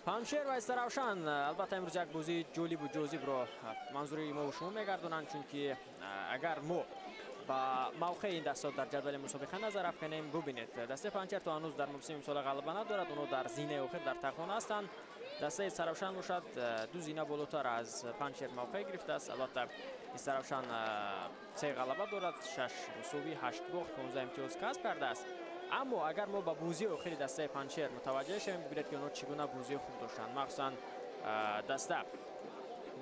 Панҷшер ва Истаравшан албатта имрӯз як бозии ҷолибу ҷозибро манзури мо шумо мегардонанд, чунки агар мо ба мавқеи ин дастҳо дар ҷадвали мусобиқа назар афканем, бубинед, дастаи Панҷшер то ҳанӯз дар мавсими имсола ғалаба надорад, онҳо дар зинаи охир дар тахона ҳастанд. Дастаи Истаравшан бошад ду зина болотар аз Панҷшер мавқеъ гирифтааст. Албатта Истаравшан 3 ғалаба дорад, 6 мусовӣ, 8 бохт, 15 имтиёз касб кардааст. Аммо агар мо ба бозии охири дастаи Панҷшер мутаваҷҷеҳ шавем, бибинед ки онҳо чӣ гуна бозии хуб доштанд. Махсусан даста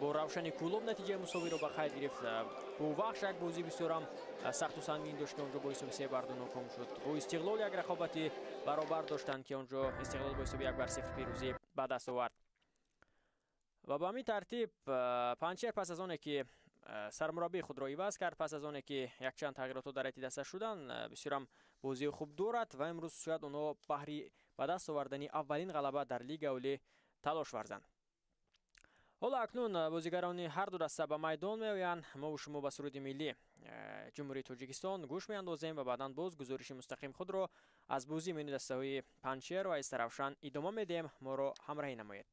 бо Равшани Кӯлоб натиҷаи мусовиро ба қайд гирифт. Бо Вахш як бозии бисёрам сахту сангин дошт, ки онҷо бо ҳисоби 3-2 ноком шуд. Бо Истиқлол як рақобати баробар доштанд, ки онҷо Истиқлол бо ҳисоби 1-0 пирӯзӣ ба даст овард. Ва ба ҳамин тартиб Панҷшер пас аз оне ки сармураббии худро иваз кард, пас аз оне ки якчанд тағйиротҳо дар ҳайати даста шуданд, бисёрам бозии хуб дорад ва имрӯз шояд онҳо баҳри ба даст овардани аввалин ғалаба дар Лигаи Олӣ талош варзанд. Ҳоло акнун бозигарони ҳар ду даста ба майдон меоянд. Мо шумо ба суруди миллӣ Ҷумҳурии Тоҷикистон гӯш меандозем ва баъдан боз гузориши мустақим худро аз бозии миёни дастаҳои Панҷшер ва Истаравшан идома медиҳем. Моро ҳамроҳӣ намоед.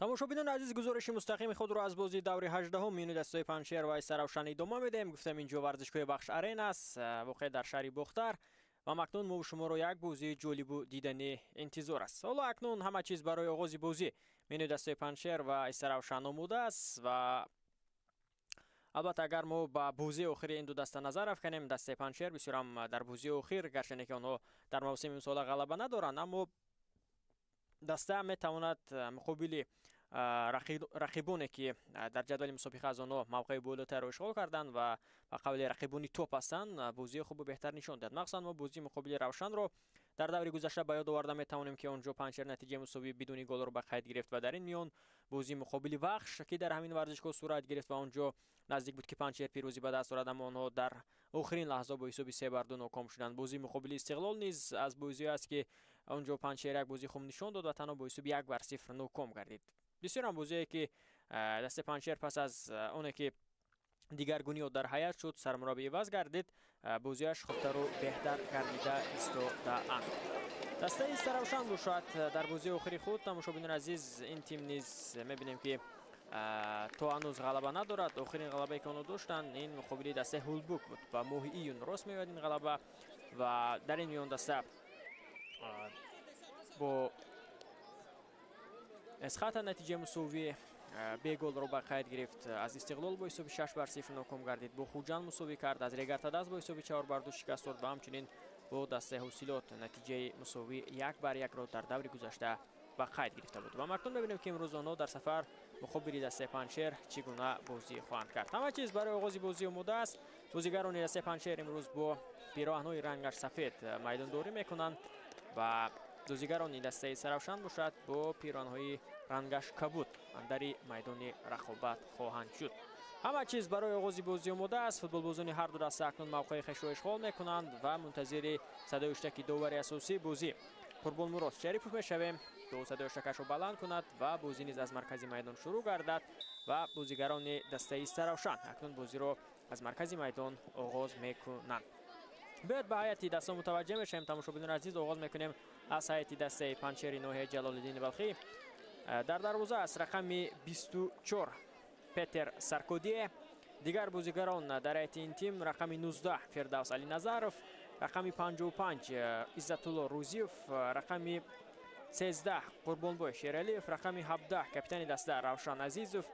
Тамошобинони азиз, гузориши мустақими худро аз бозии даври 18 миёни дастаҳои Панҷшер ва Истаравшан идома медиҳем. Гуфтем инҷо варзишгоҳи Вахш Арена аст, воқеъ дар шаҳри Бохтар, ва акнун мо шуморо як бозии ҷолибу диданӣ интизор аст. Ҳоло акнун ҳама чиз барои оғози бозӣ миёни дастаҳои Панҷшер ва Истаравшан омода аст ва албатта агар мо ба бозии охири ин ду даста назар афканем, дастаи Панҷшер бисёрам дар бозии охир, гарчанде ки онҳо дар мавсими имсола ғалаба надоранд, аммо даста метавонад муқобили рақибоне ки дар ҷадвали мусобиқа аз онҳо мавқеи болотарро ишғол карданд ва ба қавли рақибони топ ҳастанд, бозии хубу беҳтар нишон диҳад. Махсусан мо бозии муқобили Равшанро дар даври гузашта ба ёд оварда метавонем, ки он ҷо Панҷшер натиҷаи мусовӣ бидуни голро ба қайд гирифт ва дар ин миён бозии муқобили Вахш, ки дар ҳамин варзишгоҳ сурат гирифт ва он ҷо наздик буд ки Панҷшер пирӯзӣ ба даст орад, аммо онҳо дар охирин лаҳза бо ҳисоби 3-2 ноком шуданд. Бозии муқобили Истиқлол низ аз бозиҳое аст, ки он ҷо Панҷшер як бозии хуб нишон дод ва танҳо бо ҳисоби 1-0 ноком гардид. Бисёрам бозие ки дастаи Панҷшер пас аз оне ки дигаргуниҳо дар ҳайат шуд, сармураббӣ иваз гардид, бозиаш хубтару беҳтар гардида истодаанд. Дастаи Истаравшан бошад дар бозии охири худ, тамошобинони азиз, ин тим низ мебинем ки то ҳанӯз ғалаба надорад. Охирин ғалабае ки онҳо доштанд ин муқобили дастаи Ҳулбук буд. Ба моҳи июн рост меояд ин ғалаба ва дар ин миён даста бо Эсхата натиҷаи мусовӣ беголро ба қайд гирифт. Аз Истиқлол бо ҳисоби 6-0 ноком гардид, бо Хуҷанд мусовӣ кард, аз Регартадаз бо ҳисоби 4-2 шикаст дод ва ҳамчунин бо дастаи Ҳосилот натиҷаи мусовӣ 1-1 дар даври гузашта ба қайд гирифта буд. Ва макнун мебинем ки имрӯз онҳо дар сафар муқобили дастаи Панҷшер чӣ гуна бозӣ хоҳанд кард. Ҳама чиз барои оғози бозӣ омода аст. Бозигарони дастаи Панҷшер имрӯз бо пироҳанҳои рангаш сафед майдондорӣ мекунанд ва бозигарони дастаи Истаравшан бошад бо пироҳанҳои рангаш кабуд андари майдони рақобат хоҳанд шуд. Ҳама чиз барои оғози бозӣ омода аст. Футболбозони ҳар ду даста акнун мавқеи хешро ишғол мекунанд ва мунтазири садои ҳуштаки довари асосии бозӣ Қурбонмурод Шарипов мешавем, то садои ҳуштакашро баланд кунад ва бозӣ низ аз маркази майдон шурӯъ гардад ва бозигарони дастаи Истаравшан акнун бозиро аз маркази майдон оғоз мекунанд. Биёед ба ҳайати даста мутаваҷҷеҳ мешавем. Тамошобинони азиз, оғоз мекунем аз ҳайати дастаи Панҷшери ноҳияи Ҷалолиддини Балхӣ. Дар дарвоза аст рақами 24 Петер Саркодие. Дигар бозигарон дар ҳайати ин тим рақами 19 Фирдавс Алиназаров, рақами 55 Иззатулло Рузиев, рақами 13 Қурбонбой Шералиев, рақами 17 капитани даста Равшан Азизов,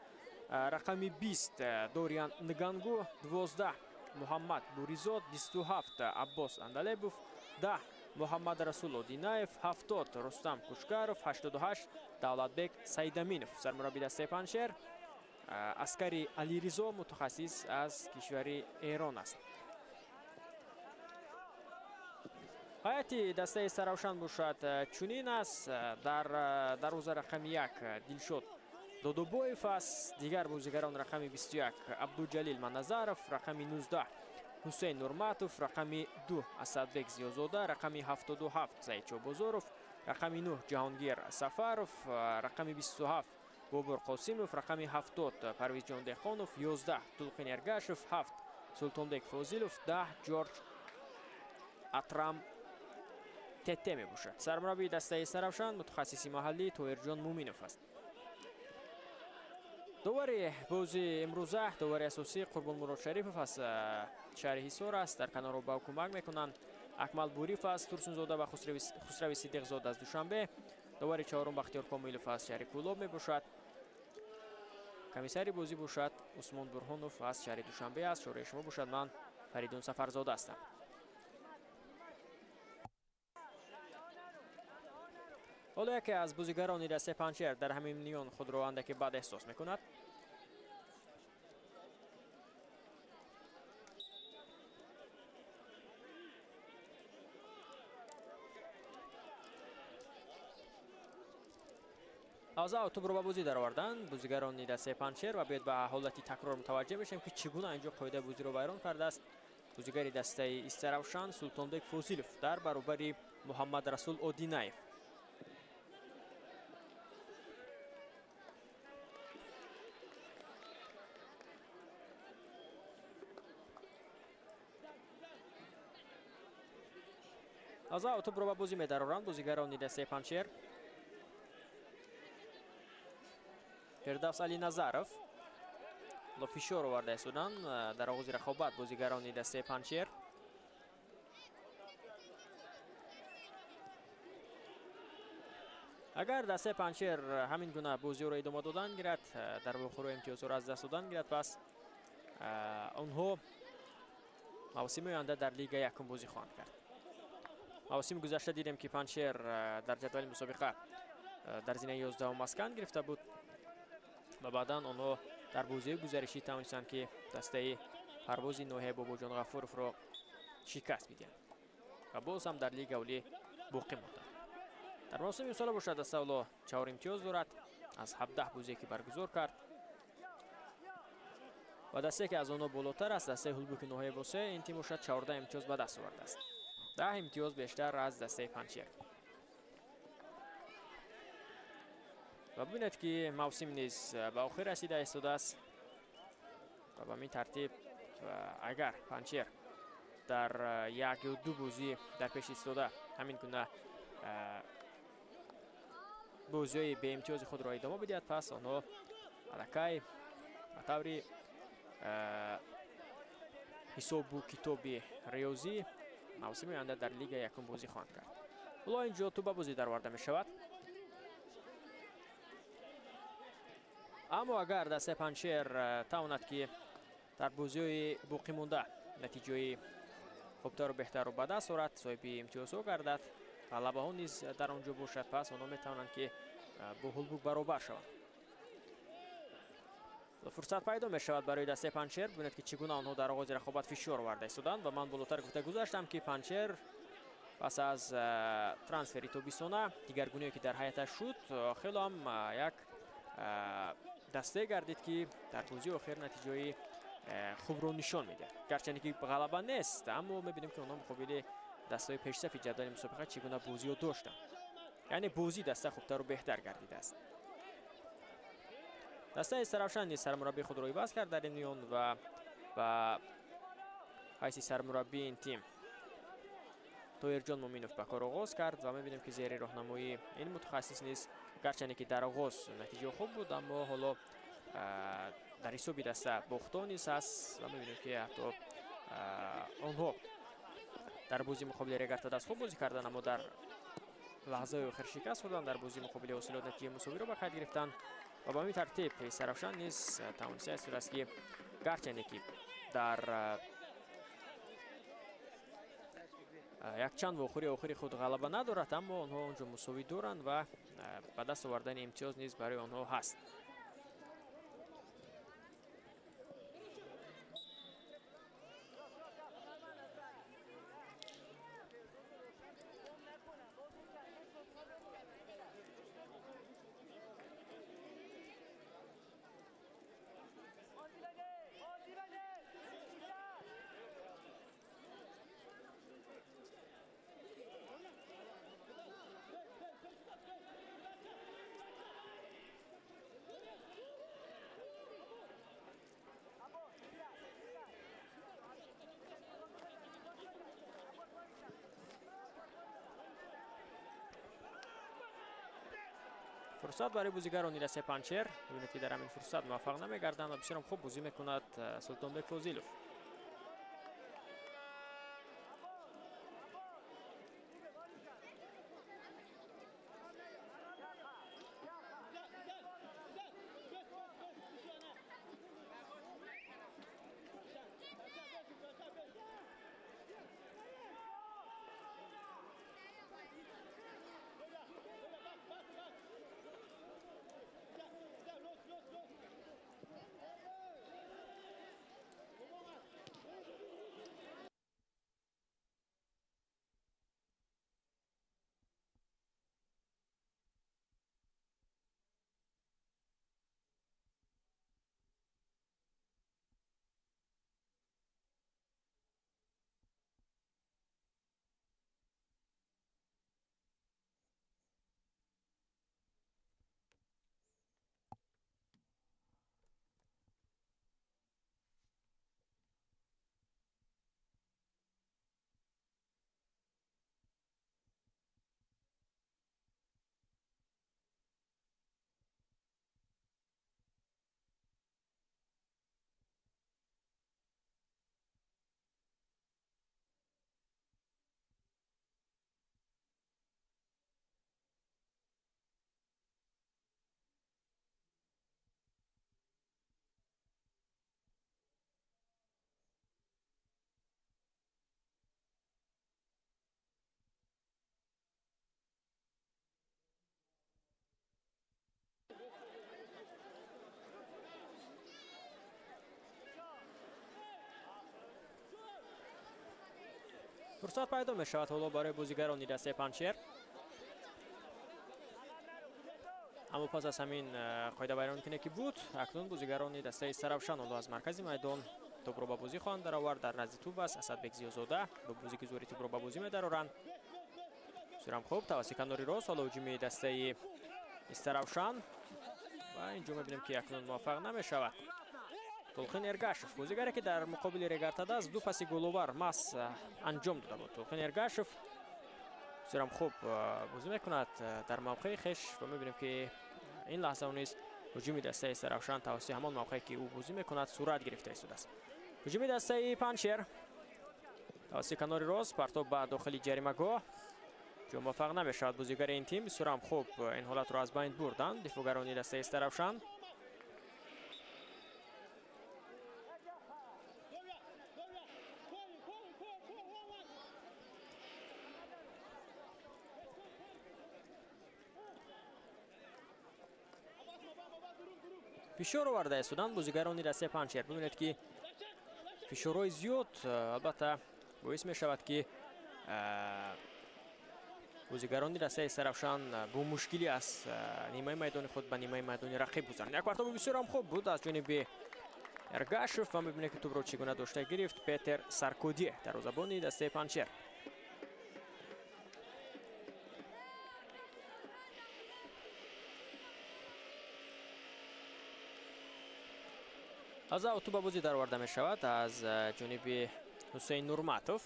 рақами 20 Дориан Нгангу, 12 Муҳаммад Буризод, 27 Аббос Андалебов, 10 Муҳаммад Расул Одинаев, 70 Рустам Кушкаров, 88 Давлатбек Саидаминов. Сармурабби дастаи Панҷшер Аскари Алиризо, мутахассис аз кишвари Эрон аст. Ҳайати дастаи Истаравшан бошад чунин аст. Дар дарвоза рақами 1 Дилшод Додобоев аст. Дигар бозигарон рақами 21 Абдуҷалил Маназаров, рақами 19 Ҳусейн Нурматов, рақами 2 Асадбек Зиёзода, рақами 77 Заидчо Бозоров, рақами 9 Ҷаҳонгир Сафаров, рақами 27 Бобур Қосимов, рақами 70 Парвизҷон Деҳқонов, 11 Тулқин Эргашев, 7 Султонбек Фозилов, 10 Ҷорҷ Атрам Тете мебошад. Сармураббии дастаи Истаравшан мутахассиси маҳаллӣ Тоҳирҷон Муминов аст. Довари бозии имрӯза, довари асосӣ Қурбонмурод Шарипов аз шаҳри Ҳисор аст. Дар канорро ба ӯ кӯмак мекунанд Акмал Буриф аз Турсунзода ва Хусрави Сидиқзода аз Душанбе. Довари чаҳорум Бахтиёр Комилов аз шаҳри Кӯлоб мебошад. Комиссари бозӣ бошад Усмон Бурҳонов аз шаҳри Душанбе аст. Шораи шумо бошад, ман Фаридун Сафарзода ҳастам. Ҳоло яке аз бозигарони дастаи Панҷшер дар ҳамин миён худро андаке бад эҳсос мекунад. Аза тӯбро ба бозӣ дароварданд бозигарони дастаи Панҷшер ва биёед ба ҳолати такрор мутаваҷҷеҳ мешавем ки чӣ гуна инҷо қоидаи бозиро вайрон кардааст бозигари дастаи Истаравшан Султонбек Фозилов дар баробари Муҳаммад Расул Одинаев. Аза тӯбро ба бозӣ медароранд бозигарони дастаи Панҷшер. Фирдавс Алиназаров ло фишор оварда истоданд дар оғози рақобат бозигарони дастаи Панҷшер. Агар дастаи Панҷшер ҳамин гуна бозиҳоро идома додан гирад, дар вохӯрҳо имтиёзҳоро аз даст додан гирад, пас онҳо мавсими оянда дар лига якум бозӣ хоҳанд кард. Мавсими гузашта дидем ки Панҷшер дар ҷадвали мусобиқа дар зинаи 11 маскан гирифта буд ва баъдан онҳо дар бозиҳои гузаришӣ тавонистанд ки дастаи парвози ноҳияи Бобоҷон Ғафуровро шикаст бидиҳанд ва боз ҳам дар лига олӣ боқӣ монданд. Дар мавсими имсола бошад даста ҳоло 4 имтиёз дорад аз 17 бозие ки баргузор кард ва дастае ки аз онҳо болотар аст, дастаи Ҳулбуки ноҳияи Босе, ин тим бошад 14 имтиёз ба даст овардааст, 10 имтиёз бештар аз дастаи Панҷшер. Ва бибинед ки мавсим низ ба охир расида истодааст. Ва ба ҳамин тартиб агар Панҷшер дар як ё ду бозӣ дар пеш истода ҳамин гуна бозиҳои беимтиёзи худро идома бидиҳад, пас онҳо аллакай ба таври ҳисобу китоби риёзӣ мавсими оянда дар лига якум бозӣ хоҳанд кард. Ҳоло инҷо тӯб ба бозӣ дароварда мешавад. Аммо агар дастаи Панҷшер тавонад, ки дар бозиҳои боқимонда натиҷаи хубтару беҳтарро ба даст орад, соҳиби имтиёзҳо гардад, ғалабаҳо низ дар он ҷо бошад, пас онҳо метавонанд, ки бо Ҳулбук баробар шаванд. Фурсат пайдо мешавад барои дастаи Панҷшер. Бибинед, ки чӣ гуна онҳо дар оғози рақобат фишор оварда истоданд ва ман болотар гуфта гузаштам, ки Панҷшер пас аз трансфери тобистона дигаргуние, ки дар ҳайаташ шуд, хело ҳам як дастае гардид, ки дар бозии охир натиҷаи хубро нишон медиҳад. Гарчанде ки ғалаба нест, аммо мебинем, ки онҳо муқобили дастаҳои пешсафи ҷадвали мусобиқа чӣ гуна бозиҳо доштанд. Яъне бозӣ даста хубтару беҳтар гардидааст. Дастаи Истаравшан низ сармураббии худро иваз кард дар ин миён ва ба ҳайси сармураббии ин тим Тоирҷон Муминов ба кор оғоз кард ва мебинем, ки зери роҳнамоии ин мутахассис низ гарчанде ки дар оғоз натиҷа хуб буд, аммо ҳоло дар ҳисоби даста бохто низ ҳаст ва мебинем, ки ҳатто онҳо дар бозии муқобили Регар-ТадАЗ хуб бозӣ карданд, аммо дар лаҳзаи охир шикаст хӯрданд. Дар бозии муқобили Ҳосилот натиҷаи мусовиро ба қайд гирифтанд ва ба ҳамин тартиб Истаравшан низ тавонистааст, ки гарчанде ки дар якчанд вохӯрии охири худ ғалаба надорад, аммо онҳо онҷо мусовӣ доранд ва ба даст овардани имтиёз низ барои онҳо ҳаст. Фурсат барои бозигарони дастаи Панҷшер. Бибинед, ки дар ҳамин фурсат муваффақ намегарданд ва бисёрам хуб бозӣ мекунад Султонбек Фозилов. Фурсат пайдо мешавад ҳоло барои бозигарони дастаи Панҷшер. Аммо пас аз ҳамин қоидавайронкуние, ки буд, акнун бозигарони дастаи Истаравшан ҳоло аз маркази майдон тӯбро ба бозӣ хоҳанд даровард. Дар назди тӯб аст Асадбек Зиёзода, бо бозигузори тӯбро ба бозӣ медароранд. Бисёрам хуб тавассути канори рост ҳоло ҳуҷуми дастаи Истаравшан ва инҷо мебинем, ки акнун муваффақ намешавад. Толқин Эргашев, бозигаре ки дар муқобили Регар-ТадАЗ ду паси головар маҳз анҷом дода буд. Толқин Эргашев бисёрам хуб бозӣ мекунад дар мавқеи хеш ва мебинем ки ин лаҳза низ ҳуҷуми дастаи Истаравшан тавассути ҳамон мавқее ки ӯ бозӣ мекунад сурат гирифта истодааст. Ҳуҷуми дастаи Панҷшер тавассути канори рост, партоб ба дохили ҷаримагоҳ. Ҷо муваффақ намешавад бозигари ин тим. Бисёрам хуб ин ҳолатро аз байн бурданд дифоъгарони дастаи Истаравшан. Фишор оварда истоданд бозигарони дастаи Панҷшер. Бибинед ки фишорҳои зиёд албатта боис мешавад ки бозигарони дастаи Истаравшан бо мушкилӣ аз нимаи майдони худ ба нимаи майдони рақиб гузаранд. Як партоби бисёрам хуб буд аз ҷониби Эргашев ва мебинед ки тӯбро чӣ гуна дошта гирифт Петер Саркоди, дарвозабони дастаи Панҷшер. Аз ав тӯб ба бозӣ дароварда мешавад аз ҷониби Ҳусейн Нурматов.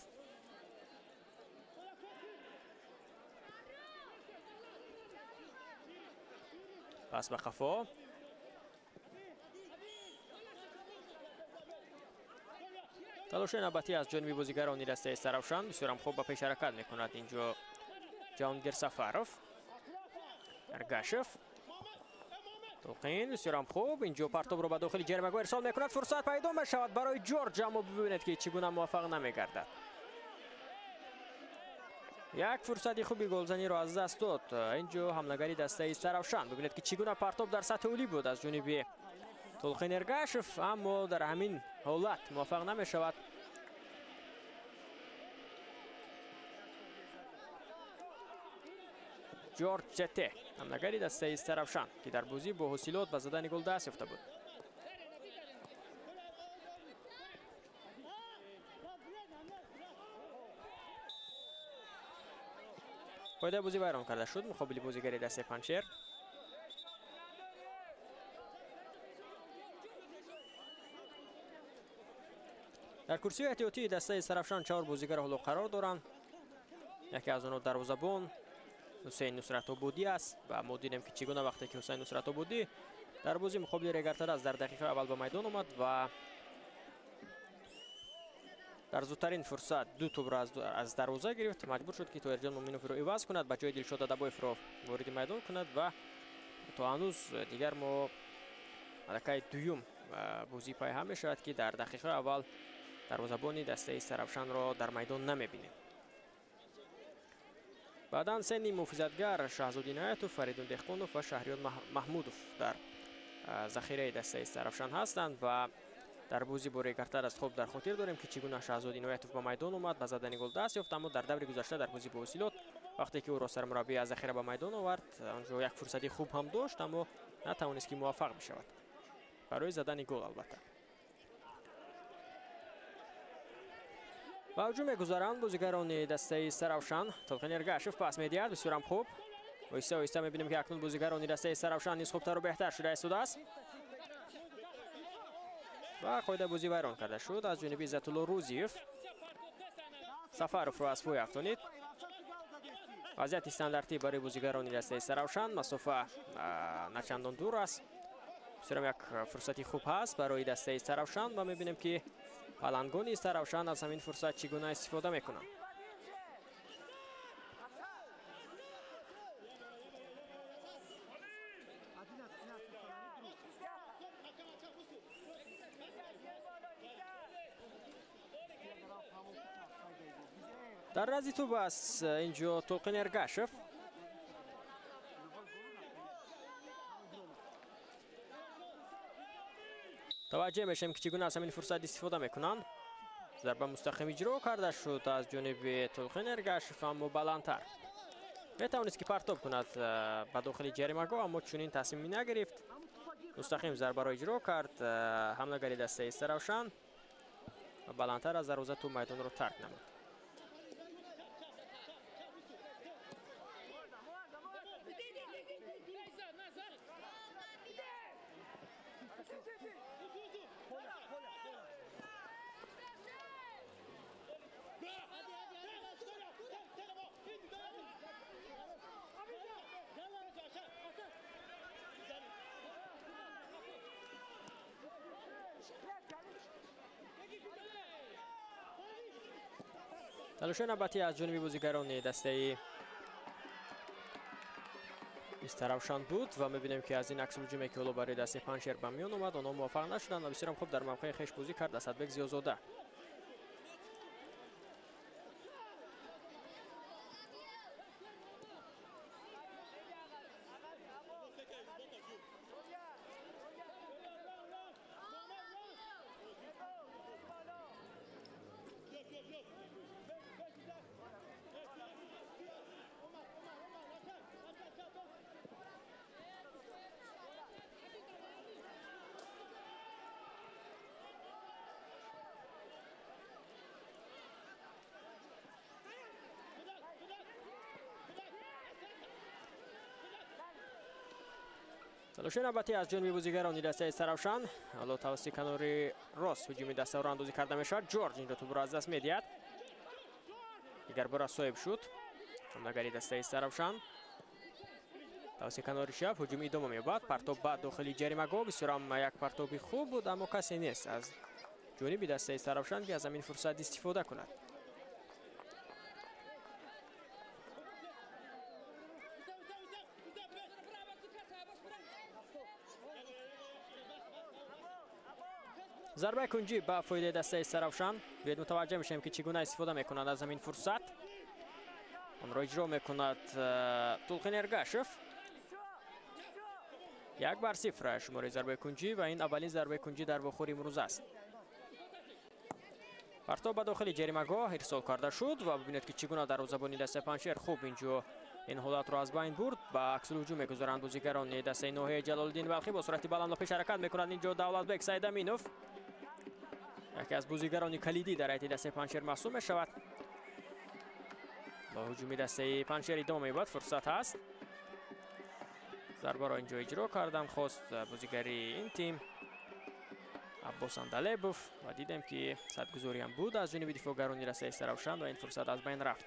Пас ба қафо. Талоши навбатӣ аз ҷониби бозигарони дастаи Истаравшан. Бисёрам хуб ба пеш ҳаракат мекунад инҷо Ҷаҳонгир Сафаров. Эргашев. Толқин бисёрам хуб инҷо партобро ба дохили ҷаримагоҳ ирсол мекунад. Фурсат пайдо мешавад барои Ҷорҷ, аммо бибинед ки чӣ гуна муваффақ намегардад. Як фурсати хуби голзаниро аз даст дод инҷо ҳамлагари дастаи Истаравшан. Бибинед ки чӣ гуна партоб дар сатҳи олӣ буд аз ҷониби Толқин Эргашев, аммо дар ҳамин ҳолат муваффақ намешавад. Ҷорҷ Чете, ҳамлагари дастаи Истаравшан, ки дар бозӣ бо ҳосилот ба задани гол даст ёфта буд. Қоидаи бозӣ вайрон карда шуд муқобили бозигари дастаи Панҷшер. Дар курсии эҳтиётии дастаи Истаравшан 4 бозигар ҳоло қарор доранд. Яке аз онҳо дарвозабон Ҳусейн Нусратободӣ аст ва мо дидем ки чӣ гуна вақте ки Ҳусейн Нусратободӣ дар бозӣ муқобили Регар-ТадАЗ дар дақиқаи аввал ба майдон омад ва дар зудтарин фурсат ду тӯбро аз дарвоза гирифт, маҷбур шуд ки Тоҳирҷон Муминовро иваз кунад, ба ҷои Дилшод Адабоевро вориди майдон кунад ва то ҳанӯз дигар мо аллакай дуюм бозии пайҳам мешавад ки дар дақиқаи аввал дарвозабони дастаи Истаравшанро дар майдон намебинем. Баъдан се ним муҳофизатгар Шаҳзод Иноятов, Фаридун Деҳқонов ва Шаҳриёр Маҳмудов дар захираи дастаи Истаравшан ҳастанд ва дар бозӣ бо Регар-ТадАЗ хуб дар хотир дорем ки чӣ гуна Шаҳзод Иноятов ба майдон омад, ба задани гол даст ёфт, аммо дар даври гузашта дар бозӣ бо Ҳосилот вақте ки ӯро сармураббӣ аз захира ба майдон овард, онҷо як фурсати хуб ҳам дошт, аммо натавонист ки муваффақ бишавад барои задани гол. Албатта ба ҳуҷум мегузаранд бозигарони дастаи Истаравшан. Толқин Эргашев пас медиҳад, бисёрам хуб. Оҳиста оҳиста мебинем ки акнун бозигарони дастаи Истаравшан низ хубтару беҳтар шуда истодааст ва қоидаи бозӣ вайрон карда шуд аз ҷониби Иззатулло Рӯзиев. Сафаровро аз пой афтонид. Вазъияти стандартӣ барои бозигарони дастаи Истаравшан, масофа начандон дур аст. Бисёрам як фурсати хуб ҳаст барои дастаи Истаравшан ва мебинем ки палангони Истаравшан аз ҳамин фурсат чӣ гуна истифода мекунанд. Дар назди тӯб аст инҷо Толқин Эргашев. Таваҷҷӯҳ мешавем ки чӣ гуна аз ҳамин фурсат истифода мекунанд. Зарба мустақим иҷро карда шуд аз ҷониби Толқин Эргашев, аммо баландтар. Метавонист ки партоб кунад ба дохили ҷаримагоҳ, аммо чунин тасмим нагирифт. Мустақим зарбаро иҷро кард ҳамлагари дастаи Истаравшан ва баландтар аз дарвоза тӯб майдонро тарк намуд. Талоши навбатӣ аз ҷониби бозигарони дастаи Истаравшан буд ва мебинем ки аз ин аксулҳуҷуме ки ҳоло барои дастаи Панҷшер ба миён омад, онҳо муваффақ нашуданд ва бисёрам хуб дар мавқеи хеш бозӣ кард Асадбек Зиёзода. Талоши навбатӣ аз ҷониби бозигарони дастаи Истаравшан. Ҳоло тавассути канори рост ҳуҷуми дастаро андозӣ карда мешавад. Ҷорҷ инҷо тӯбро аз даст медиҳад. Дигар бора соҳиб шуд ҳамлагари дастаи Истаравшан. Тавассути канори чап ҳуҷум идома меёбад. Партоб ба дохили ҷаримагоҳ. Бисёрам як партоби хуб буд, аммо касе нест аз ҷониби дастаи Истаравшан ки аз ҳамин фурсат истифода кунад. Зарбаи кунҷӣ ба фоидаи дастаи Истаравшан. Биёед мутаваҷҷеҳ мешавем ки чӣ гуна истифода мекунад аз ҳамин фурсат. Онро иҷро мекунад Тулқин Эргашев. 1-0 шумораи зарбаи кунҷӣ ва ин аввалин зарбаи кунҷӣ дар вохӯри имрӯз аст. Партоб ба дохили ҷаримагоҳ ирсол карда шуд ва бибинед ки чӣ гуна дарвозабони дастаи Панҷшер хуб инҷо ин ҳолатро аз байн бурд. Ба аксулҳуҷум мегузаранд бозигарони дастаи ноҳияи Ҷалолиддин Балхӣ. Бо суръати баланд ба пеш ҳаракат мекунанд инҷо Давлатбек Сайдаминов, яке аз бозигарони калидӣ дар ҳайати дастаи Панҷшер маҳсуб мешавад. Ба ҳуҷуми дастаи Панҷшер идома меёбад, фурсат ҳаст. Зарбаро инҷо иҷро кардан хост бозигари ин тим Аббос Андалебов ва дидем ки садгузориам буд аз ҷониби дифоъгарони дастаи Истаравшан ва ин фурсат аз байн рафт.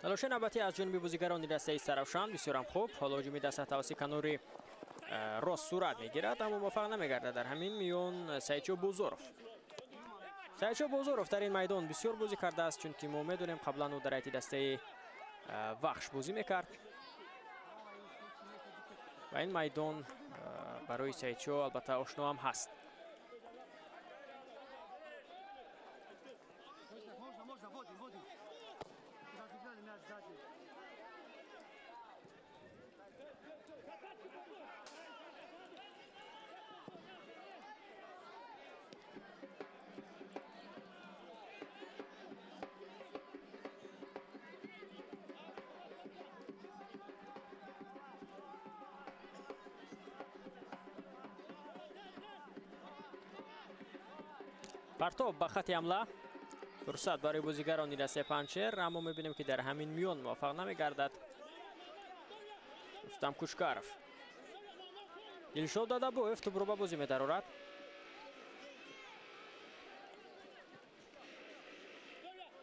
Талоши навбатӣ аз ҷониби бозигарони дастаи Истаравшан бисёрам хуб. Ҳоло ҳуҷуми даста тавассути канори рост сурат мегирад, аммо муваффақ намегардад. Дар ҳамин миён Саидшо Бозоров. Саидшо Бозоров дар ин майдон бисёр бозӣ кардааст, чунки мо медонем қаблан ӯ дар ҳайати дастаи Вахш бозӣ мекард ва ин майдон барои Саидшо албатта ошно ҳам ҳаст. Партоб ба хати ҳамла. Фурсат барои бозигарони дастаи Панҷшер, аммо мебинем ки дар ҳамин миён муваффақ намегардад Рустам Кучкаров. Дилшод Дадабоев тӯбро ба бозӣ медарорад.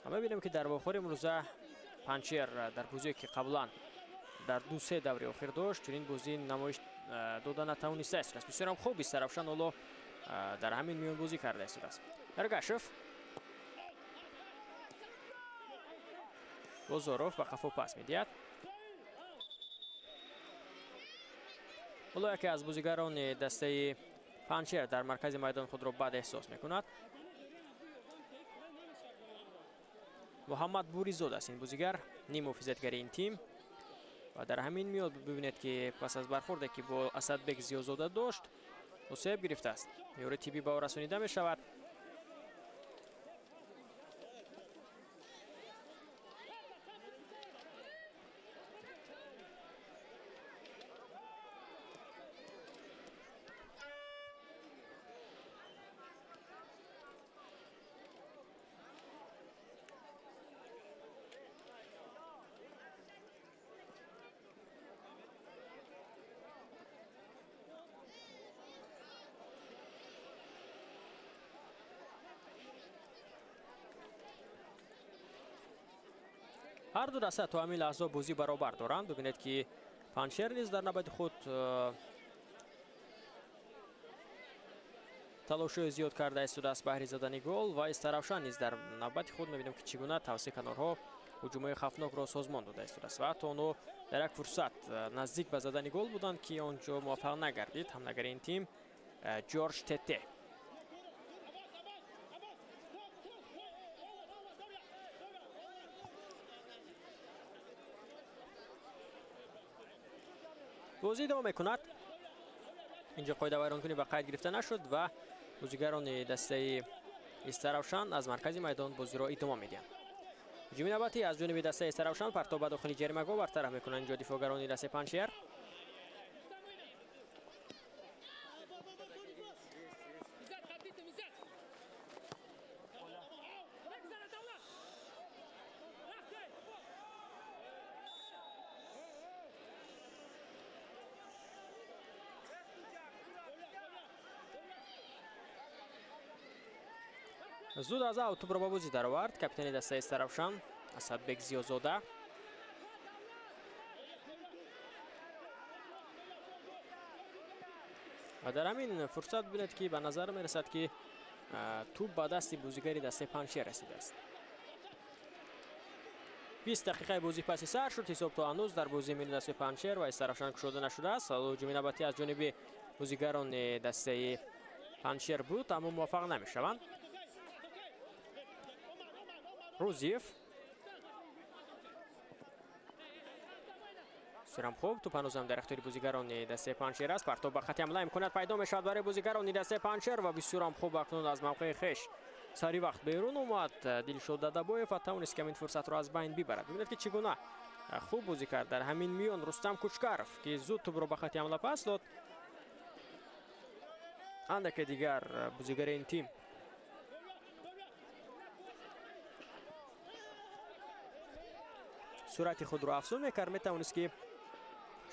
Мебинем ки дар вохӯри имрӯза Панҷшер дар бозие ки қаблан дар 2-3 даври охир дошт, чунин бозӣ намоиш дода натавонистааст. Бисёрам хуб Истаравшан ҳоло дар ҳамин миён бозӣ карда истодааст. Эргашев. Бозоров ба қафо пас медиҳад. Ҳоло яке аз бозигарони дастаи Панҷшер дар маркази майдон худро бад эҳсос мекунад. Муҳаммад Буризод аст ин бозигар, ниммуҳофизатгари ин тим. Ва дар ҳамин миён бибинед ки пас аз бархӯрде ки бо Асадбек Зиёзода дошт, осеб гирифтааст. Ёри тиббӣ ба ӯ расонида мешавад. Ҳар ду даста то ҳамин лаҳза бозӣ баробар доранд. Бибинед ки Панҷшер низ дар навбати худ талошҳои зиёд карда истодааст баҳри задани гол ва Истаравшан низ дар навбати худ мебинем ки чӣ гуна тавсияи канорҳо ҳуҷумҳои хавфнокро созмон дода истодааст ва ҳатто онҳо дар як фурсат наздик ба задани гол буданд ки он ҷо муваффақ нагардид. Ҳамлагари ин тим Ҷорҷ Тете. Бозӣ идома мекунад. Инҷо қоидавайронкунӣ ба қайд гирифта нашуд ва бозигарони дастаи Истаравшан аз маркази майдон бозиро идома медиҳанд. Ҳуҷуми навбатӣ аз ҷониби дастаи Истаравшан, партоб ба дохили ҷаримагоҳ бартараф мекунанд инҷо дифоъгарони дастаи Панҷшер. Зуд аз ав тӯбро ба бозӣ даровард капитани дастаи Истаравшан Асадбек Зиёзода. Ва дар ҳамин фурсат бибинед ки ба назар мерасад ки тӯб ба дасти бозигари дастаи Панҷшер расидааст. 20 дақиқаи бозӣ паси сар шуд. Ҳисоб то ҳанӯз дар бозии миёни дастаи Панҷшер ва Истаравшан кушода нашудааст. Ҳуҷуми навбатӣ аз ҷониби бозигарони дастаи Панҷшер буд, аммо муваффақ намешаванд. Рӯзиев бисёрам хуб, тӯп ҳанӯзам дар ихтиёри бозигарони дастаи Панҷшер аст. Партоб ба хати ҳамла имконият пайдо мешавад барои бозигарони дастаи Панҷшер ва бисёрам хуб акнун аз мавқеи хеш сари вақт берун омад Дилшод Дадабоев ва тавонист ки ҳамин фурсатро аз байн бибарад. Бибинед ки чӣ гуна хуб бозӣ кард дар ҳамин миён Рустам Кучкаров, ки зуд тӯбро ба хати ҳамла пас дод. Андаке дигар бозигари ин тим суръати худро афзун мекард, метавонист ки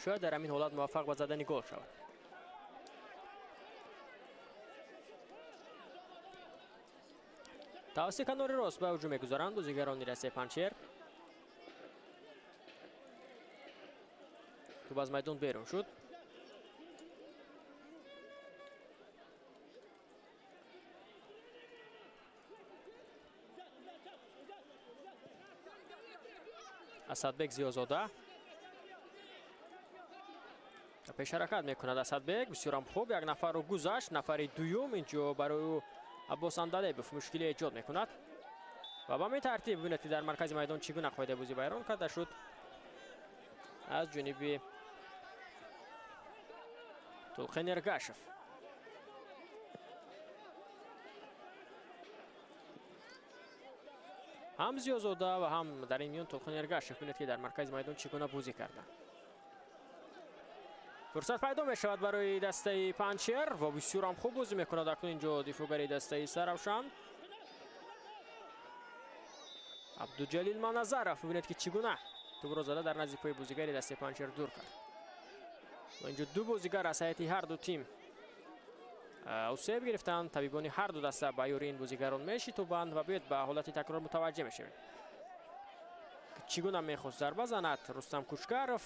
шояд дар ҳамин ҳолат муваффақ ба задани гол шавад. Тавассути канори рост ба ҳуҷум мегузаранд бозигарони дастаи Панҷшер. Тӯб аз майдон берун шуд. Асадбек Зиёзода пеш ҳаракат мекунад. Асадбек бисёрам хуб як нафарро гузашт. Нафари дуюм инҷо барои ӯ Аббос Андалебов мушкилӣ эҷод мекунад ва ба ҳамин тартиб бибинед ки дар маркази майдон чӣ гуна қоидаи бозӣ вайрон карда шуд аз ҷониби Тулқин Эргашев. Ҳам Зиёзода ва ҳам дар ин миён Тулқин Эргашев бибинед ки дар маркази майдон чӣ гуна бозӣ карданд. Фурсат пайдо мешавад барои дастаи Панҷшер ва бисёрам хуб бозӣ мекунад акнун инҷо дифоъгари дастаи Истаравшан Абдуҷалил Маназаров. Бибинед ки чӣ гуна тӯбро зада дар назди пои бозигари дастаи Панҷшер дур кард. Ва инҷо ду бозигар аз ҳайати ҳар ду тим осеб гирифтанд. Табибони ҳар ду даста ба ёри ин бозигарон мешитобанд ва биёед ба ҳолати такрор мутаваҷҷеҳ мешавем. Чӣ гуна мехост зарба занад Рустам Кучкаров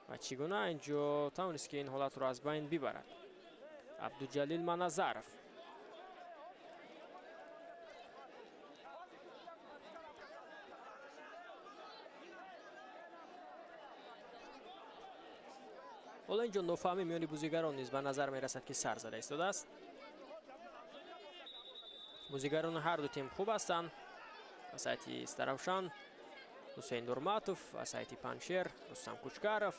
ва чӣ гуна инҷо тавонист ки ин ҳолатро аз байн бибарад Абдуҷалил Маназаров. Ҳоло инҷо нофаҳмӣ миёни бозигарон низ ба назар мерасад ки сар зада истодааст. Бозигарони ҳар ду тим хуб ҳастанд. Аз ҳайати Истаравшан Ҳусейн Нурматов, аз ҳайати Панҷшер Рустам Кучкаров.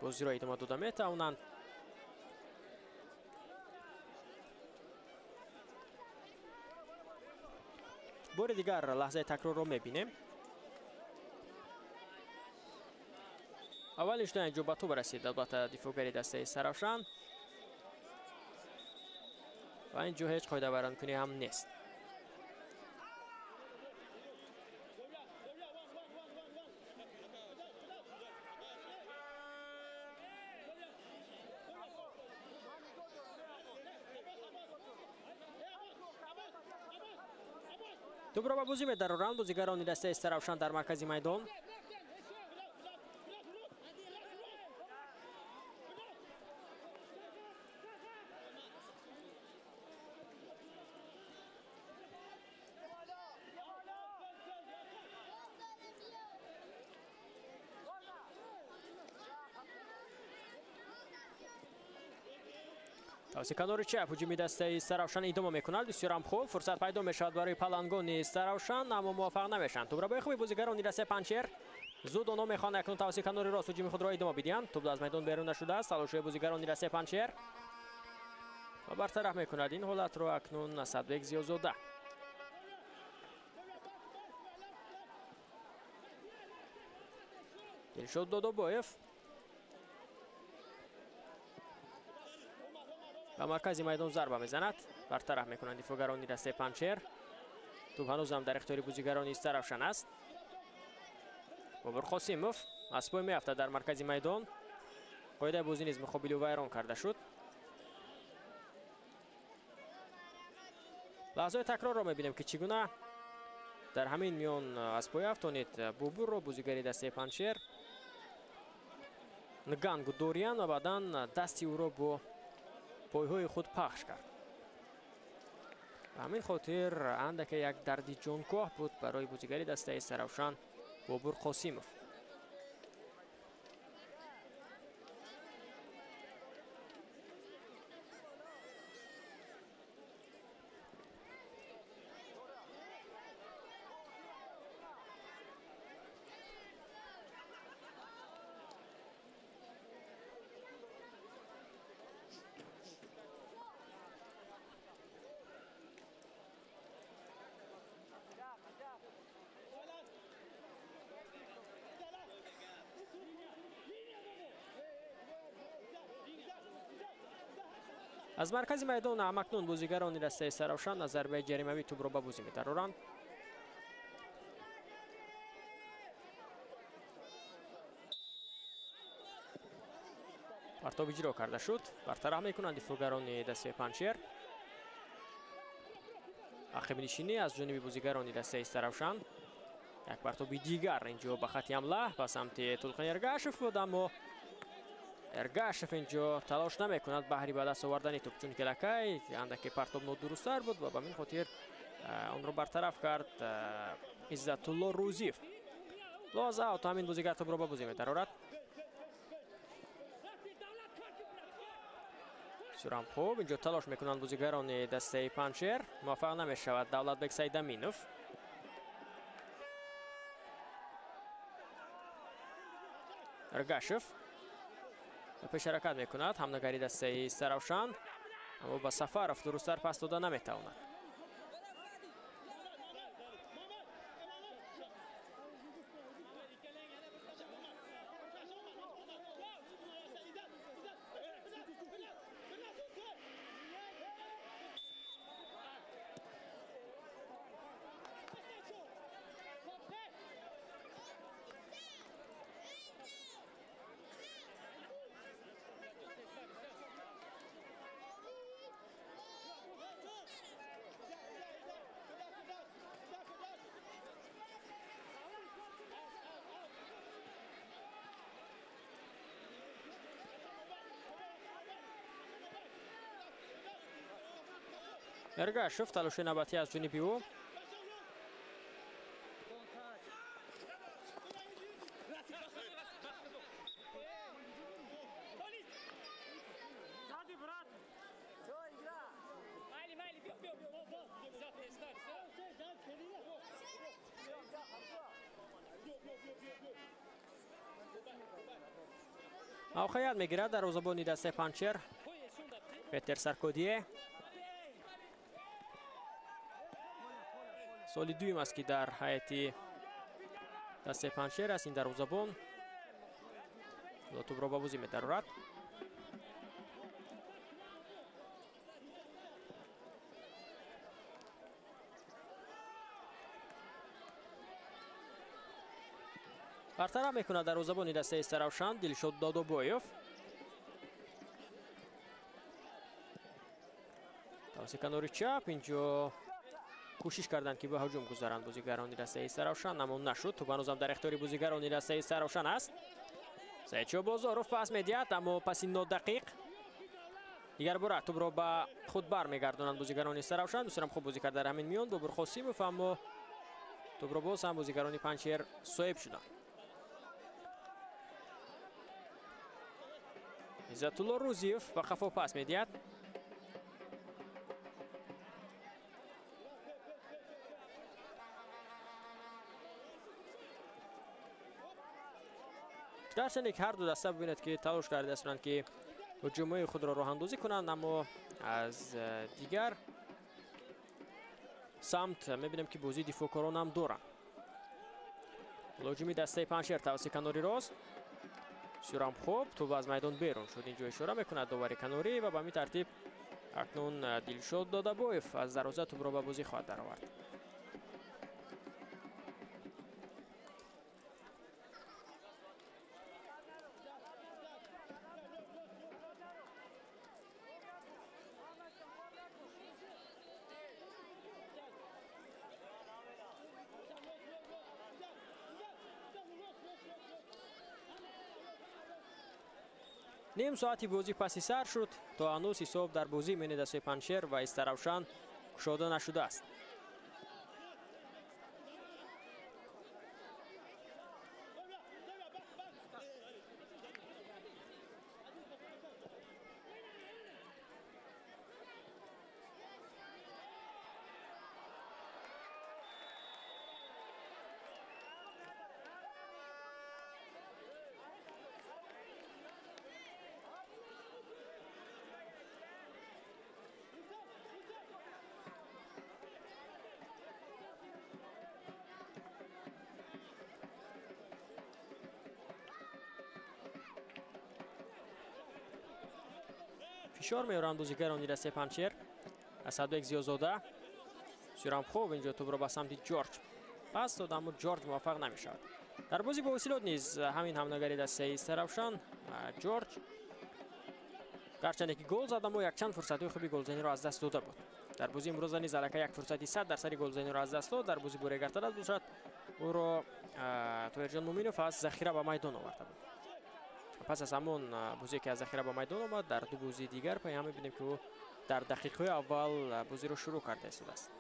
Бозиро идома дода метавонанд. Бори дигар лаҳзаи такрорро мебинем. Аввалин шудан инҷо ба тӯб расид албатта дифоъгари дастаи Истаравшан ва инҷо ҳеҷ қоидавайронкунӣ ҳам нест. Тӯбро ба бозӣ медароранд бозигарони дастаи Истаравшан дар маркази майдон. Тавассути канори чап ҳуҷуми дастаи Истаравшан идома мекунад. Бисёрам хуб фурсат пайдо мешавад барои палангони Истаравшан, аммо муваффақ намешаванд. Тӯбро бо хуби бозигарони дастаи Панҷшер. Зуд онҳо мехоҳанд акнун тавассути канори рост ҳуҷуми худро идома бидиҳанд. Тӯб аз майдон берун нашудааст. Талошҳои бозигарони дастаи Панҷшер ва бартараф мекунад ин ҳолатро акнун Асадбек Зиёзода. Дилшод Додобоев ба маркази майдон зарба мезанад. Бартараф мекунанд дифоъгарони дастаи Панҷшер. Тӯб ҳанӯзам дар ихтиёри бозигарони Истаравшан аст. Бобур Қосимов аз пой меафтад дар маркази майдон. Қоидаи бозӣ низ муқобили ӯ вайрон карда шуд. Лаҳзаи такрорро мебинем ки чӣ гуна дар ҳамин миён аз пой афтонид Бобурро бозигари дастаи Панҷшер. Нгангу Дориан ва баъдан дасти ӯро бо пойҳои худ пахш кард. Ба ҳамин хотир андаке як дарди ҷонкоҳ буд барои бозигари дастаи Истаравшан Бобур Қосимов. Аз маркази майдон ҳамакнун бозигарони дастаи Истаравшан аз зарбаи ҷаримавӣ тӯбро ба бозӣ медароранд. Партоб иҷро карда шуд. Бартараф мекунанд дифоъгарони дастаи Панҷшер. Ақибнишинӣ аз ҷониби бозигарони дастаи Истаравшан. Як партоби дигар инҷо ба хати ҳамла ба самти Тулқин Эргашев буд, аммо Эргашев инҷо талош намекунад баҳри ба даст овардани тӯб, чунки лакай андаке партоб нодурусттар буд ва ба ҳамин хотир онро бартараф кард Иззатулло Рӯзиев. Лоз аут ҳамин бозигар тӯбро ба бозӣ медарорад. Бисёрам хуб инҷо талош мекунанд бозигарони дастаи Панҷшер. Муваффақ намешавад Давлатбек Сайдаминов. Эргашев пеш ҳаракат мекунад ҳамнагари дастаи Истаравшан, аммо ба Сафаров дурусттар пас дода наметавонад. Эргашев талоши навбатӣ аз ҷониби ӯ. Мавқеият мегирад дарвозабони дастаи Панҷшер Петер Саркодие. Соли дуюм аст ки дар ҳайати дастаи Панҷшер аст ин дарвозабон. Тӯбро ба бозӣ медарорад. Бартараф мекунад дарвозабони дастаи Истаравшан Дилшод Додобоев. Тавассути канори чап инҷо Кӯшиш карданд, ки ба ҳуҷум гузаранд бозигарони дастаи Истаравшан, аммо нашуд. Тӯб ҳанӯзам дар ихтиёри бозигарони дастаи Истаравшан аст. Саидшо Бозоров пас медиҳад, аммо паси нодақиқ. Дигар бора тӯбро ба худ бармегардонанд бозигарони Истаравшан. Бисёрам хуб бозӣ кард дар ҳамин миён Бобур Қосимов, аммо тӯбро боз ҳам бозигарони Панҷшер соҳиб шуданд. Иззатулло Рӯзиев ба қафо пас медиҳад. Гарчанде ки ҳар ду даста бибинед, ки талош кардаастанд, ки ҳуҷумҳои худро роҳандозӣ кунанд, аммо аз дигар самт мебинем, ки бозии дифоъкорон ҳам доранд. Ҳуҷуми дастаи Панҷшер тавассути канори рост. Бисёрам хуб, тӯб аз майдон берун шуд. Инҷо ишора мекунад довари канорӣ ва ба ҳамин тартиб акнун Дилшод Додабоев аз дарвоза тӯбро ба бозӣ хоҳад даровард. Ним соати бозӣ паси сар шуд, то ҳанӯз ҳисоб дар бозии миёни дастаи Панҷшер ва Истаравшан кушода нашудааст. Фишор меоранд бозигарони дастаи Панҷшер. Асадбек Зиёзода бисёрам хуб инҷо тӯбро ба самти Ҷорҷ пас дод, аммо Ҷорҷ муваффақ намешавад. Дар бозӣ бо Ҳосилот низ ҳамин ҳамнагари дастаи Истаравшан Ҷорҷ гарчанде ки гол зад, аммо якчанд фурсатҳои хуби голзаниро аз даст дода буд. Дар бозии имрӯза низ аллакай як фурсати 100% голзаниро аз даст дод. Дар бозӣ бо Регартадаз бошад, ӯро Тоҳирҷон Муминов аз захира ба майдон оварда буд. Пас аз ҳамон бозие, ки аз захира ба майдон омад, дар ду бозии дигар пай ҳам мебинем, ки ӯ дар дақиқаҳои аввал бозиро шурӯъ карда истодааст.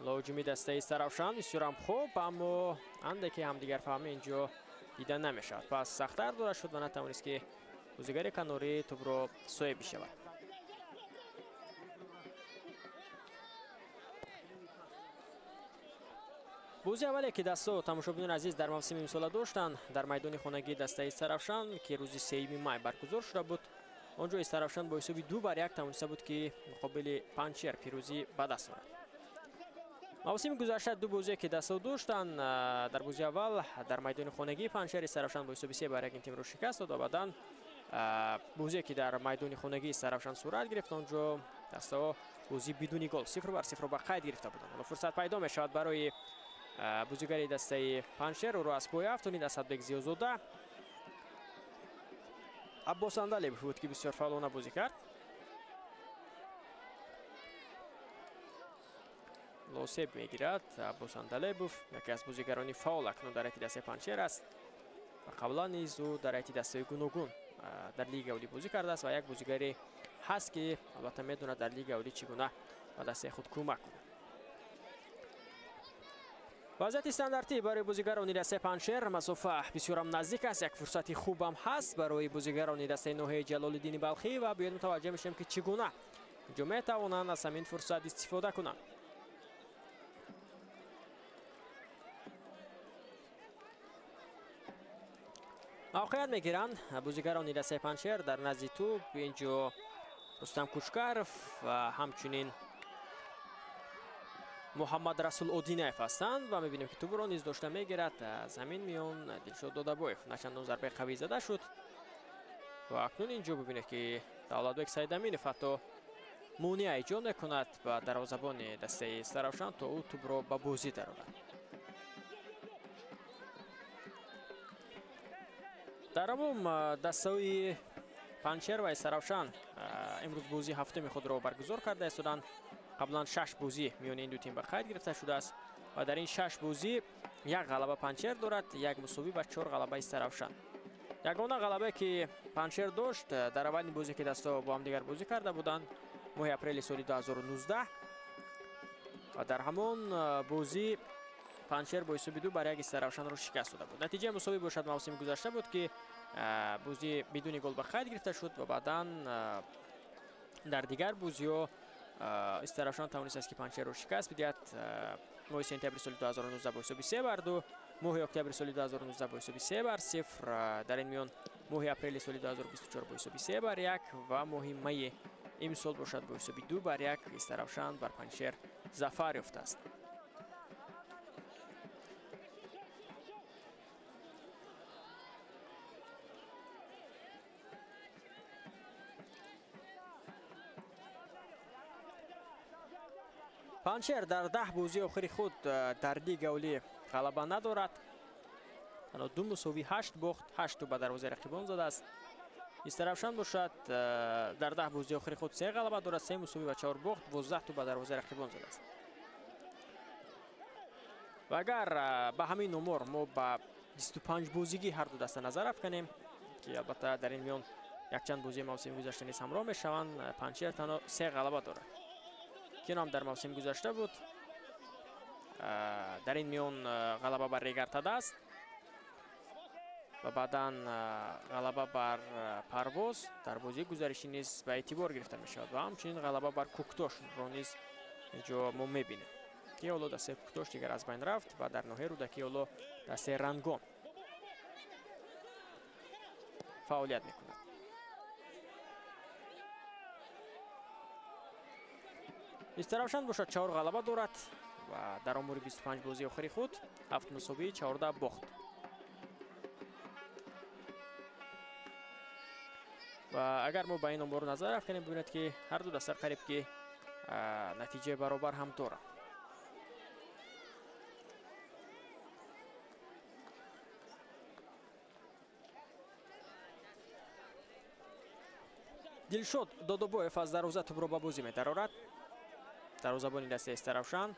Ҳуҷуми дастаи Истаравшан бисёрам хуб, аммо андаке ҳамдигарфаҳмӣ инҷо дида намешавад. Пас сахттар дода шуд ва натавонист, ки бозигари канорӣ тӯбро соҳиб бишавад. Бозии аввале, ки дастаҳо, тамошобинони азиз, дар мавсими имсола доштанд дар майдони хонагии дастаи Истаравшан, ки рӯзи 3 май баргузор шуда буд, он ҷо Истаравшан бо ҳисоби 2-1 тавониста буд, ки муқобили Панҷшер пирӯзӣ ба даст орад. Мавсими гузашта ду бозие, ки дастаҳо доштанд, дар бозии аввал дар майдони хонагии Панҷшер Истаравшан бо ҳисоби 3-1 ин тимро шикаст дод ва баъдан бозие, ки дар майдони хонагии Истаравшан сурат гирифт, он ҷо дастаҳо бозии бидуни гол 0-0 ба қайд гирифта буданд. Ҳоло фурсат пайдо мешавад барои бозигари дастаи Панҷшер. Ӯро аз пой афтонид Асадбек Зиёзода. Аббос Андалебов буд, ки бисёр фаъолона бозӣ кард. Лосеб мегирад Аббос Андалебов, яке аз бозигарони фаъол акнун дар ҳайати дастаи Панҷшер аст ва қаблан низ ӯ дар ҳайати дастаи гуногун дар лигаи олӣ бозӣ кардааст ва як бозигаре ҳаст, ки албатта медонад дар лигаи олӣ чӣ гуна ба дастаи худ кӯмак кунад. Вазъияти стандартӣ барои бозигарони дастаи Панҷшер, масофа бисёрам наздик аст, як фурсати хубам ҳаст барои бозигарони дастаи ноҳияи Ҷалолиддини Балхӣ ва биёед мутаваҷҷеҳ мешавем, ки чӣ гуна инҷо метавонанд аз ҳамин фурсат истифода кунанд. Мавқеият мегиранд бозигарони дастаи Панҷшер дар назди тӯб. Инҷо Рустам Кучкаров ва ҳамчунин Муҳаммад Расул Одинаев ҳастанд ва мебинем, ки тӯбро низ дошта мегирад. Аз ҳамин миён Дилшод Додабоев начандон зарбаи қавӣ зада шуд ва акнун инҷо бибинед, ки Давлатбек Сайдаминов ҳатто монеа эҷод мекунад ба дарвозабони дастаи Истаравшан, то ӯ тӯбро ба бозӣ дарорад. Дар умум дастаҳои Панҷшер ва Истаравшан имрӯз бозии ҳафтуми худро баргузор карда истоданд. Қаблан 6 бозӣ миёни ин ду тим ба қайд гирифта шудааст ва дар ин 6 бозӣ як ғалаба Панҷшер дорад, як мусовӣ ва 4 ғалаба Истаравшан. Ягона ғалабае ки Панҷшер дошт дар аввалин бозӣ ки дастаҳо бо ҳамдигар бозӣ карда буданд, моҳи апрели соли 2019, ва дар ҳамон бозӣ Панҷшер бо ҳисоби 2-1 Истаравшанро шикаст дода буд. Натиҷаи мусовӣ бошад мавсими гузашта буд ки бозӣ бидуни гол ба қайд гирифта шуд ва баъдан дар дигар бозиҳо Истаравшан тавонистааст ки Панҷшерро шикаст бидиҳад. Моҳи сентябри соли 2019 бо ҳисоби 3-2, моҳи октябри соли 2019 бо ҳисоби 3-0, дар ин миён моҳи апрели соли 2024 бо ҳисоби 3-1 ва моҳи майи имсол бошад бо ҳисоби 2-1 Истаравшан бар Панҷшер зафар ёфтааст. Панҷшер дар 10 бозии охири худ дар лига олӣ ғалаба надорад. Танҳо 2 мусовӣ, 8 бохт, 8 тӯб ба дарвозаи рақибон задааст. Истаравшан бошад дар 10 бозии охири худ 3 ғалаба дорад, 3 мусовӣ ва 4 бохт, 12 тӯб ба дарвозаи рақибон задааст. Ва агар ба ҳамин омор мо ба 25 бозигӣ ҳар ду даста назар афканем, ки албатта дар ин миён якчанд бозии мавсими гузашта низ ҳамроҳ мешаванд, Панҷшер танҳо 3 ғалаба дорад, ки ҳам дар мавсими гузашта буд. Дар ин миён ғалаба бар Регартадааст ва баъдан ғалаба бар Парвоз дар бозии гузаришӣ низ ба эътибор гирифта мешавад ва ҳамчунин ғалаба бар Куктошро низ инҷо мо мебинем, ки ҳоло дастаи Куктош дигар аз байн рафт ва дар ноҳияи Рӯдакӣ ҳоло дастаи Рангон фаъолият мекунад. Истаравшан бошад 4 ғалаба дорад ва дар омори 25 бозии охири худ 7 мусовӣ, 14 бохт. Ва агар мо ба ин омор назар афканем, бибинед ки ҳар ду даста қариб ки натиҷаи баробар ҳам доранд. Дилшод Додобоев аз дарвоза тӯбро ба бозӣ медарорад. Дарвозабони дастаи Истаравшан.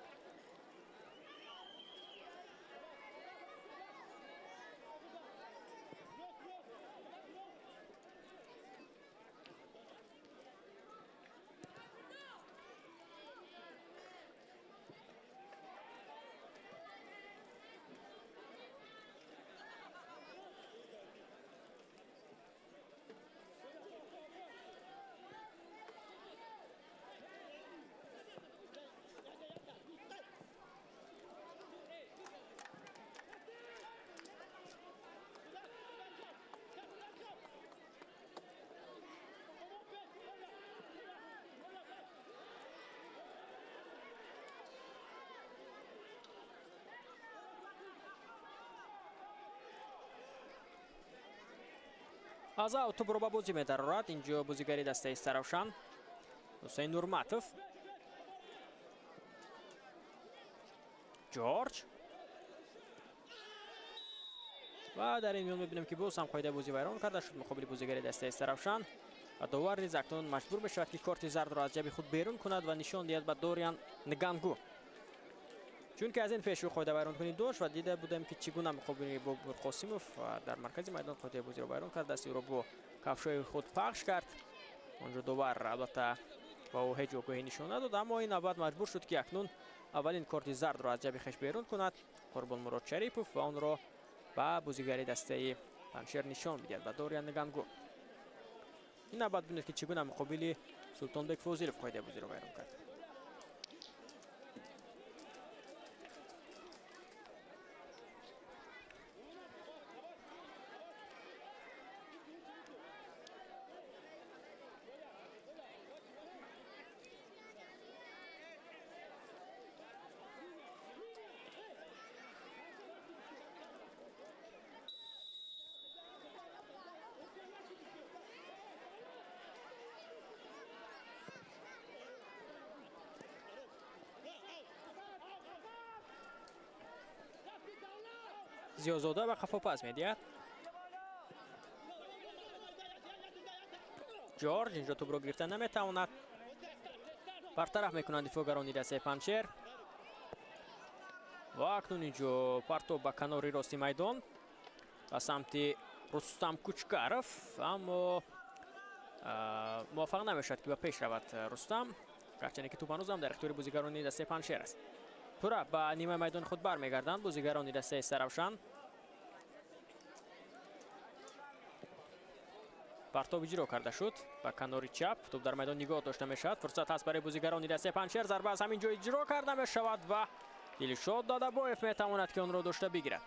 Аз ав тӯбро ба бозӣ медарорад. Инҷо бозигари дастаи Истаравшан Ҳусейн Нурматов. Ҷорҷ. Ва дар ин миён мебинем ки боз ҳам қоидаи бозӣ вайрон карда шуд муқобили бозигари дастаи Истаравшан ва довар низ акнун маҷбур мешавад ки корти зардро аз ҷайби худ берун кунад ва нишон диҳад ба Дориан Нгангу. Чунки аз ин пеш ӯ қоида вайронкунӣ дошт ва дида будем ки чӣ гуна муқобили Бобур Қосимов дар маркази майдон қоидаи бозиро вайрон кардааст, ӯро бо кафшҳои худ пахш кард. Онҷо довар албатта ба ӯ ҳеҷ огоҳӣ нишон надод, аммо ин навбат маҷбур шуд ки акнун аввалин корти зардро аз ҷайби хеш берун кунад Қурбонмурод Шарипов ва онро ба бозигари дастаи Панҷшер нишон бидиҳад, ба Дориан Нгангу. Ин навбат бинед ки чӣ гуна муқобили Султонбек Фозилов қоидаи бозиро вайрон кард. Зиёзода ба қафо пас медиҳад. Ҷорҷ инҷо тӯбро гирифта наметавонад. Бартараф мекунанд дифоъгарони дастаи Панҷшер. Ва акнун инҷо партоб ба канори рости майдон ба самти Рустам Кучкаров, аммо муваффақ намешавад ки ба пеш равад Рустам, гарчанде ки тӯп ҳанӯзам дар ихтиёри бозигарони дастаи Панҷшер аст. Пурра ба нимаи майдони худ бармегарданд бозигарони дастаи Истаравшан. Партоб иҷро карда шуд ба канори чап, тӯп дар майдон нигоҳ дошта мешавад. Фурсат ҳаст барои бозигарони дастаи Панҷшер. Зарба аз ҳамин ҷо иҷро карда мешавад ва Дилшод Дадабоев метавонад ки онро дошта бигирад.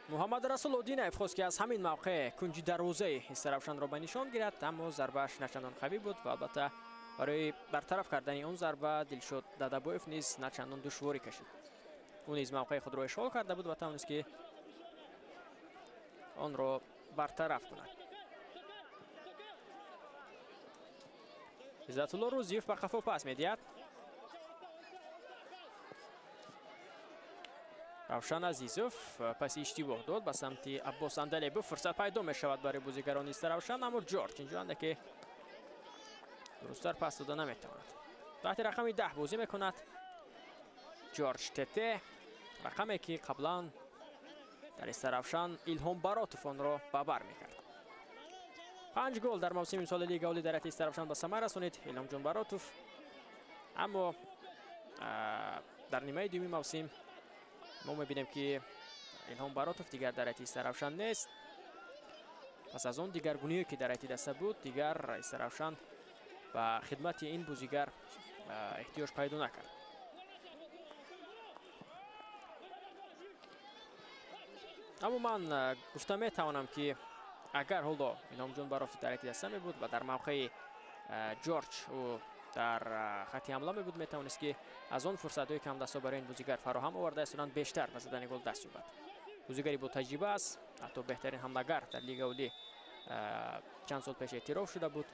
Муҳаммад Расул Одинаев хост ки аз ҳамин мавқеъ кунҷи дарвозаи Истаравшанро ба нишон гирад, аммо зарбааш начандон қавӣ буд ва албатта барои бартараф кардани он зарба Дилшод Дадабоев низ начандон душворӣ кашид. Ӯ низ мавқеи худро ишғол карда буд ва тавонист ки онро бартараф кунад. Иззатулло Рӯзиев ба қафо пас медиҳад. Равшан Азизов паси иштибоҳ дод ба самти Аббос Андалебов. Фурсат пайдо мешавад барои бозигарони Истаравшан, аммо Ҷорҷ инҷо андаке дурусттар пас дода наметавонад. Таҳти рақами 10 бозӣ мекунад Ҷорҷ Тете, рақаме ки қаблан дар Истаравшан Илҳом Баротов онро ба бар мекард. 5 гол дар мавсими имсоли Лигаи Олӣ дар ҳайати Истаравшан ба самар расонид Илҳомҷон Баротов, аммо дар нимаи дуюми мавсим мо мебинем ки Илҳом Баротов дигар дар ҳайати Истаравшан нест. Пас аз он дигаргуние ки дар ҳайати даста буд, дигар Истаравшан ба хидмати ин бозигар эҳтиёҷ пайдо накард. Аммо ман гуфта метавонам ки агар ҳоло Илҳомҷон Баротов дар ҳайати даста мебуд ва дар мавқеи Ҷорҷ ӯ дар хати ҳамла мебуд, метавонист ки аз он фурсатҳое ки ҳамдастҳо барои ин бозигар фароҳам оварда истоданд бештар ба задани гол даст ёбад. Бозигари бо таҷриба аст, ҳатто беҳтарин ҳамлагар дар Лигаи Олӣ чанд сол пеш эътироф шуда буд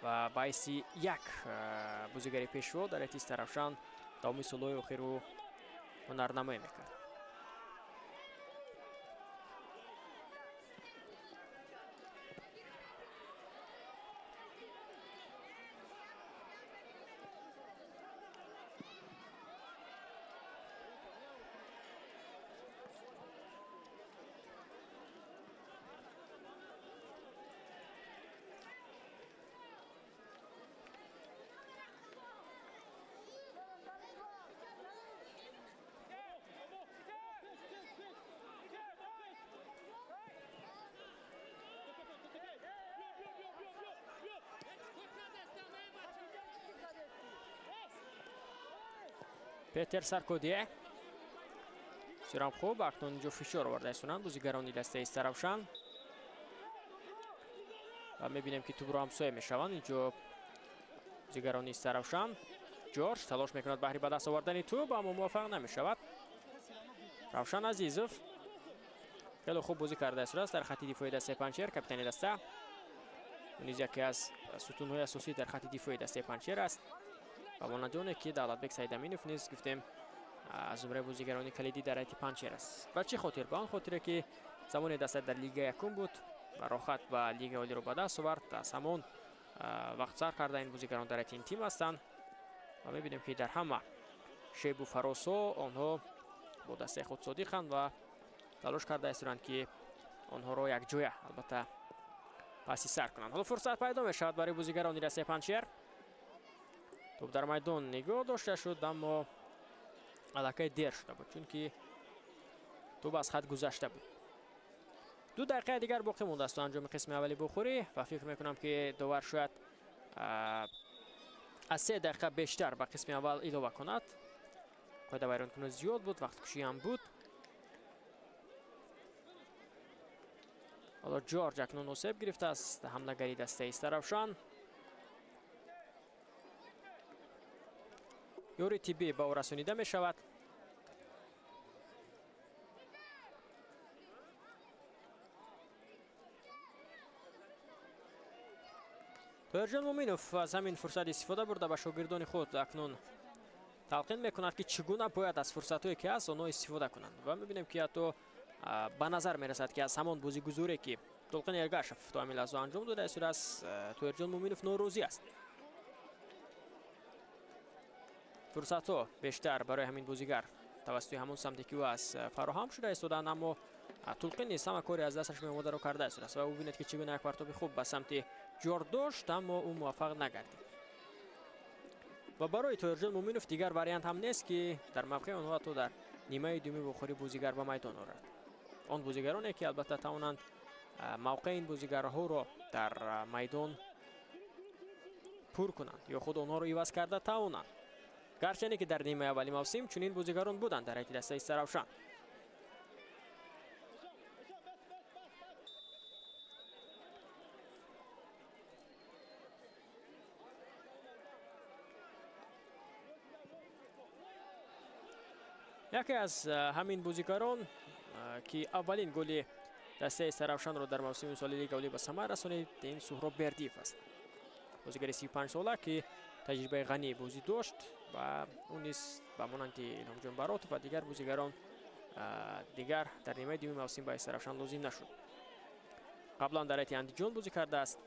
ва ба ҳайси як бозигари пешво дар ҳайати Истаравшан давоми солҳои охир ӯ ҳунарнамоӣ мекард. Петер Саркодие бисёрам хуб акнун инҷо фишор оварда истонанд бозигарони дастаи Истаравшан ва мебинем ки тӯбро ҳамсоя мешаванд инҷо бозигарони Истаравшан. Ҷорҷ талош мекунад баҳри ба даст овардани тӯб, аммо муваффақ намешавад. Равшан Азизов хеле хуб бозӣ карда истодааст дар хати дифои дастаи Панҷшер, капитани даста. Ӯ низ яке аз сутунҳои асосӣ дар хати дифои дастаи Панҷшер аст. Ва монанди оне ки Давлатбек Саидаминов низ гуфтем аз зумраи бозигарони калидӣ дар ҳайати Панҷшер аст. Ба чӣ хотир? Ба он хотире ки замоне даста дар Лигаи якум буд ва роҳат ба Лигаи Олиро ба даст овард, аз ҳамон вақт сар карда ин бозигарон дар ҳайати ин тим ҳастанд ва мебинем ки дар ҳама шебу фаросҳо онҳо бо дастаи худ содиқанд ва талош карда истоданд ки онҳоро якҷоя албатта паси сар кунанд. Ҳоло фурсат пайдо мешавад барои бозигарони дастаи Панҷшер. Тӯп дар майдон нигоҳ дошта шуд, аммо аллакай дер шуда буд, чунки тӯп аз хат гузашта буд. 2 дақиқаи дигар боқӣ мондааст то анҷоми қисми аввали бухорӣ ва фикр мекунам ки довар шояд аз 3 дақиқа бештар ба қисми аввал илова кунад. Қоидавайронкунӣ зиёд буд, вақткушӣ ҳам буд. Ҳоло Ҷорҷ акнун осеб гирифтааст, ҳамлагари дастаи Истаравшан. Ёри тиббӣ ба ӯ расонида мешавад. Тоҳирҷон Муминов аз ҳамин фурсат истифода бурда ба шогирдони худ акнун талқин мекунад ки чӣ гуна бояд аз фурсатҳое ки ҳаст онҳо истифода кунанд ва мебинем ки ҳатто Ба назар мерасад, ки аз ҳамон бозигузоре, ки Толқин Эргашев то ҳамин лаҳза анҷом дода истодааст, Тоҳирҷон Муъминов норозӣ аст. Фурсатҳо бештар барои ҳамин бозигар тавассути ҳамон самте, ки ӯ аз фароҳам шуда истоданд, аммо Тулқин низ ҳама кори аз дасташ меомадаро карда истодааст ва бубинед, ки чӣ гуна як партоби хуб ба самти ҷор дошт, аммо ӯ муваффақ нагардид. Ва барои Тоҳирҷон Муъминов дигар вариант ҳам нест, ки дар мавқеи онҳо ҳатто дар нимаи дуюми вохӯрӣ бозигар ба майдон орад. Он бозигароне, ки албатта тавонанд мавқеи ин бозигарҳоро дар майдон пур кунанд ё худ онҳоро иваз карда тавонанд. Гарчанде ки дар нимаи аввали мавсим чунин бозигарон буданд дар ҳайати дастаи Истаравшан. Яке аз ҳамин бозигарон, ки аввалин голи дастаи Истаравшанро дар мавсими соли Лигаи Олӣ ба самар расонид, ин Суҳроб Бердиев аст. Бозигари 35 сола, ки таҷрибаи ғании бозӣ дошт ва ӯ низ ба монанди Илҳомҷон Баротов ва дигар бозигарон дигар дар нимаи дуюми мавсим ба Истаравшан лозим нашуд. Қаблан дар ҳайати Андиҷон бозӣ кардааст,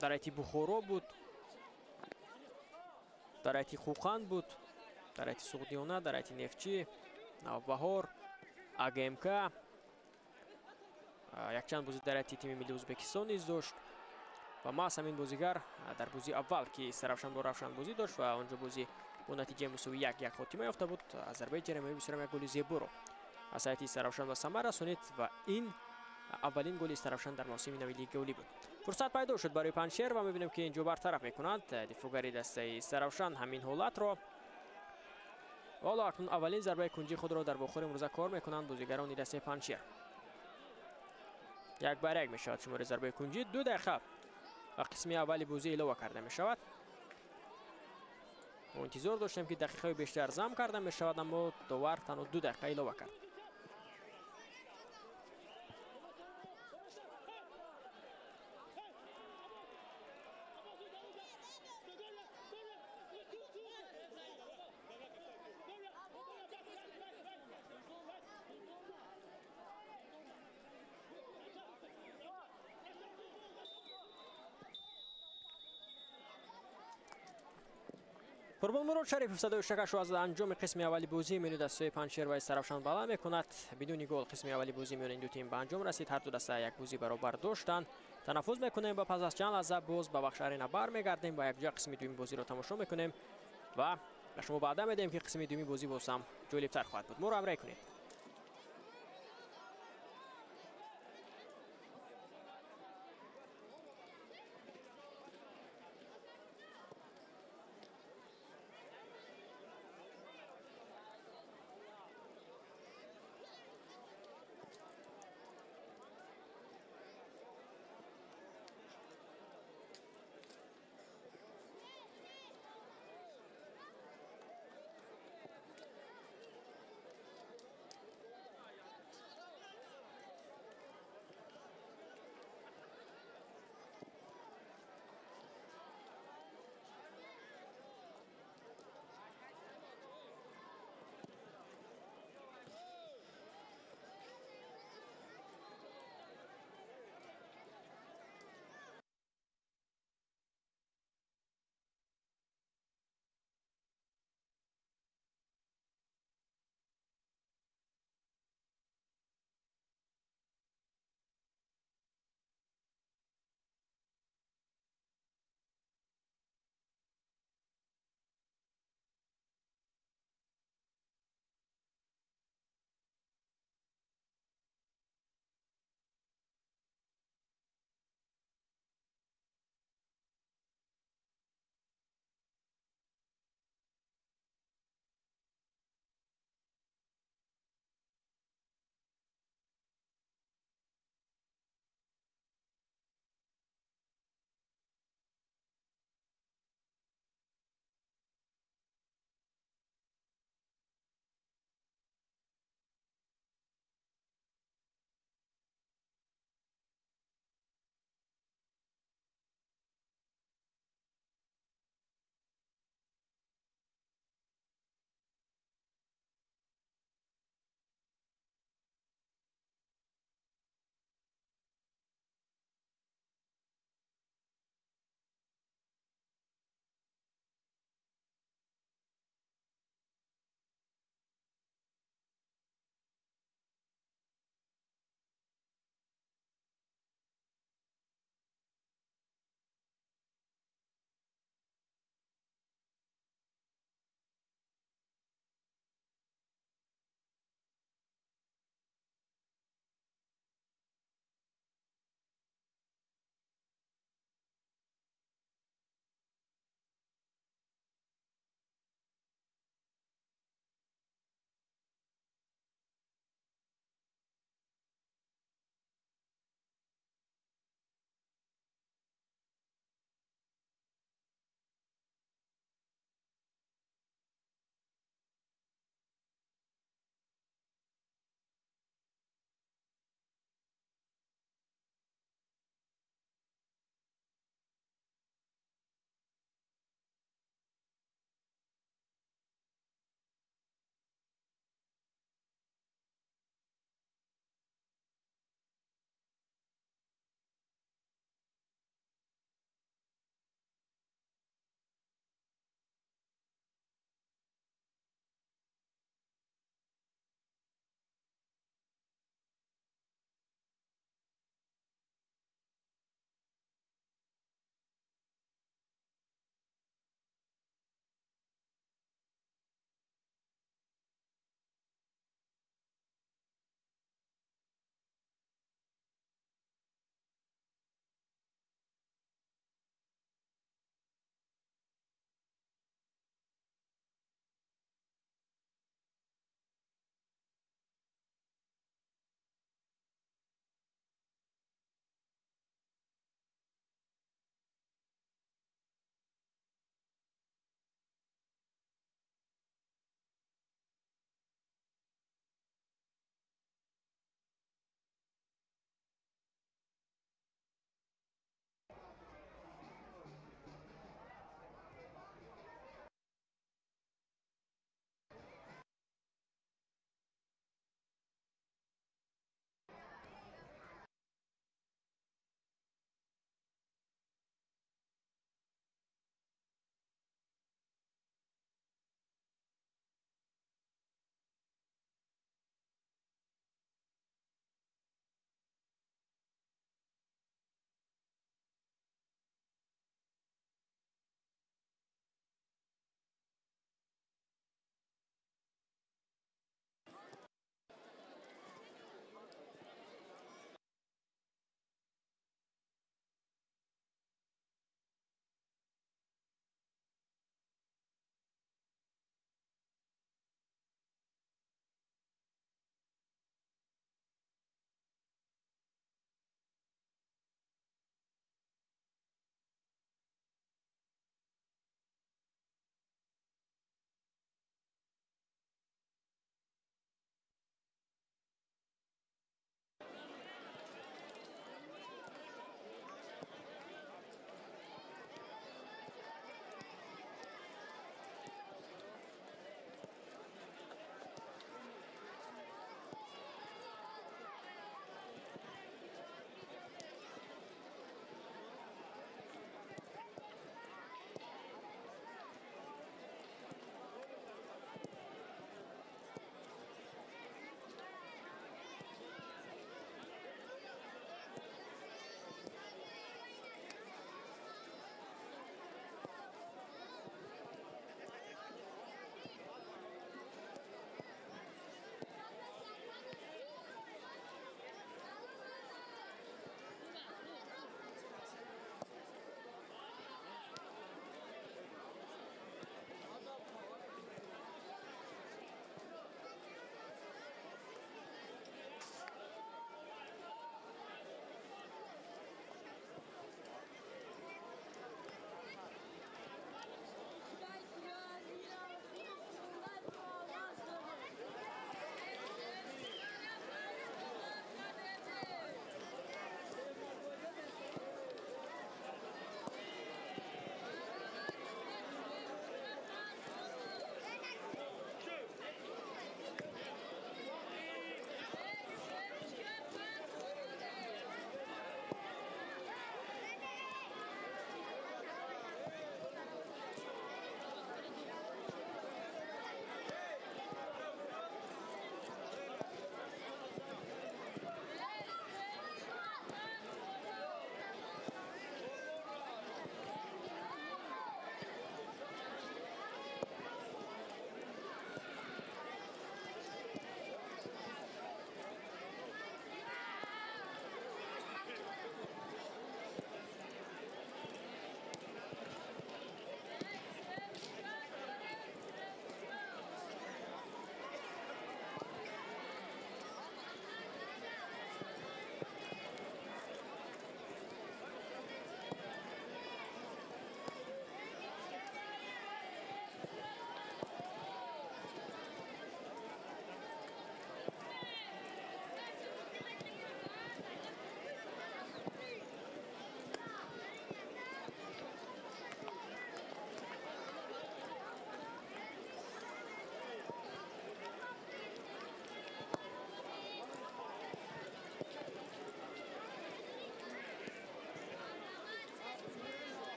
дар ҳайати Бухоро буд, дар ҳайати Хӯқанд буд, дар ҳайати Суғдиёна, дар ҳайати Нефтчӣ, Навбаҳор, АГМК, якчанд бозӣ дар ҳайати тими миллии Ӯзбекистон низ дошт. Ва маҳз ҳамин бозигар дар бозии аввал, ки Истаравшан бо Равшан бозӣ дошт ва онҷо бозӣ бо натиҷаи мусовӣ 1-1 хотима ёфта буд, аз зарбаи ҷаримавӣ бисёрам як голи зеборо аз ҳайати Истаравшан ба самар расонид ва ин аввалин голи Истаравшан дар мавсими нави Лигаи Олӣ буд. Фурсат пайдо шуд барои Панҷшер ва мебинем, ки инҷо бартараф мекунанд дифоъгари дастаи Истаравшан ҳамин ҳолатро. Ҳоло акнун аввалин зарбаи кунҷии худро дар вохӯри имрӯза кор мекунанд бозигарони дастаи Панҷшер. 1-1 мешавад шумори зарбаи кунҷӣ. 2 дақиқа ва қисми аввали бозӣ илова карда мешавад. Мо интизор доштем, ки дақиқаи бештар зам карда мешавад, аммо довар танҳо 2 дақиқа илова кард. Қурбонмурод Шарипов садои шакашро аз анҷоми қисми аввали бозӣ миёни дастаҳои Панҷшер ва Истаравшан баланд мекунад. Бидуни гол қисми аввали бозӣ миёни ин ду тим ба анҷом расид. Ҳар ду даста як бозӣ баробар доштанд. Танаффус мекунем ва пас аз чанд лаҳза боз ба Вахш Арена бармегардем ва якҷоя қисми дуюми бозиро тамошо мекунем ва ба шумо ваъда медиҳем, ки қисми дуюми бозӣ боз ҳам ҷолибтар хоҳад буд. Моро ҳамроҳӣ кунед.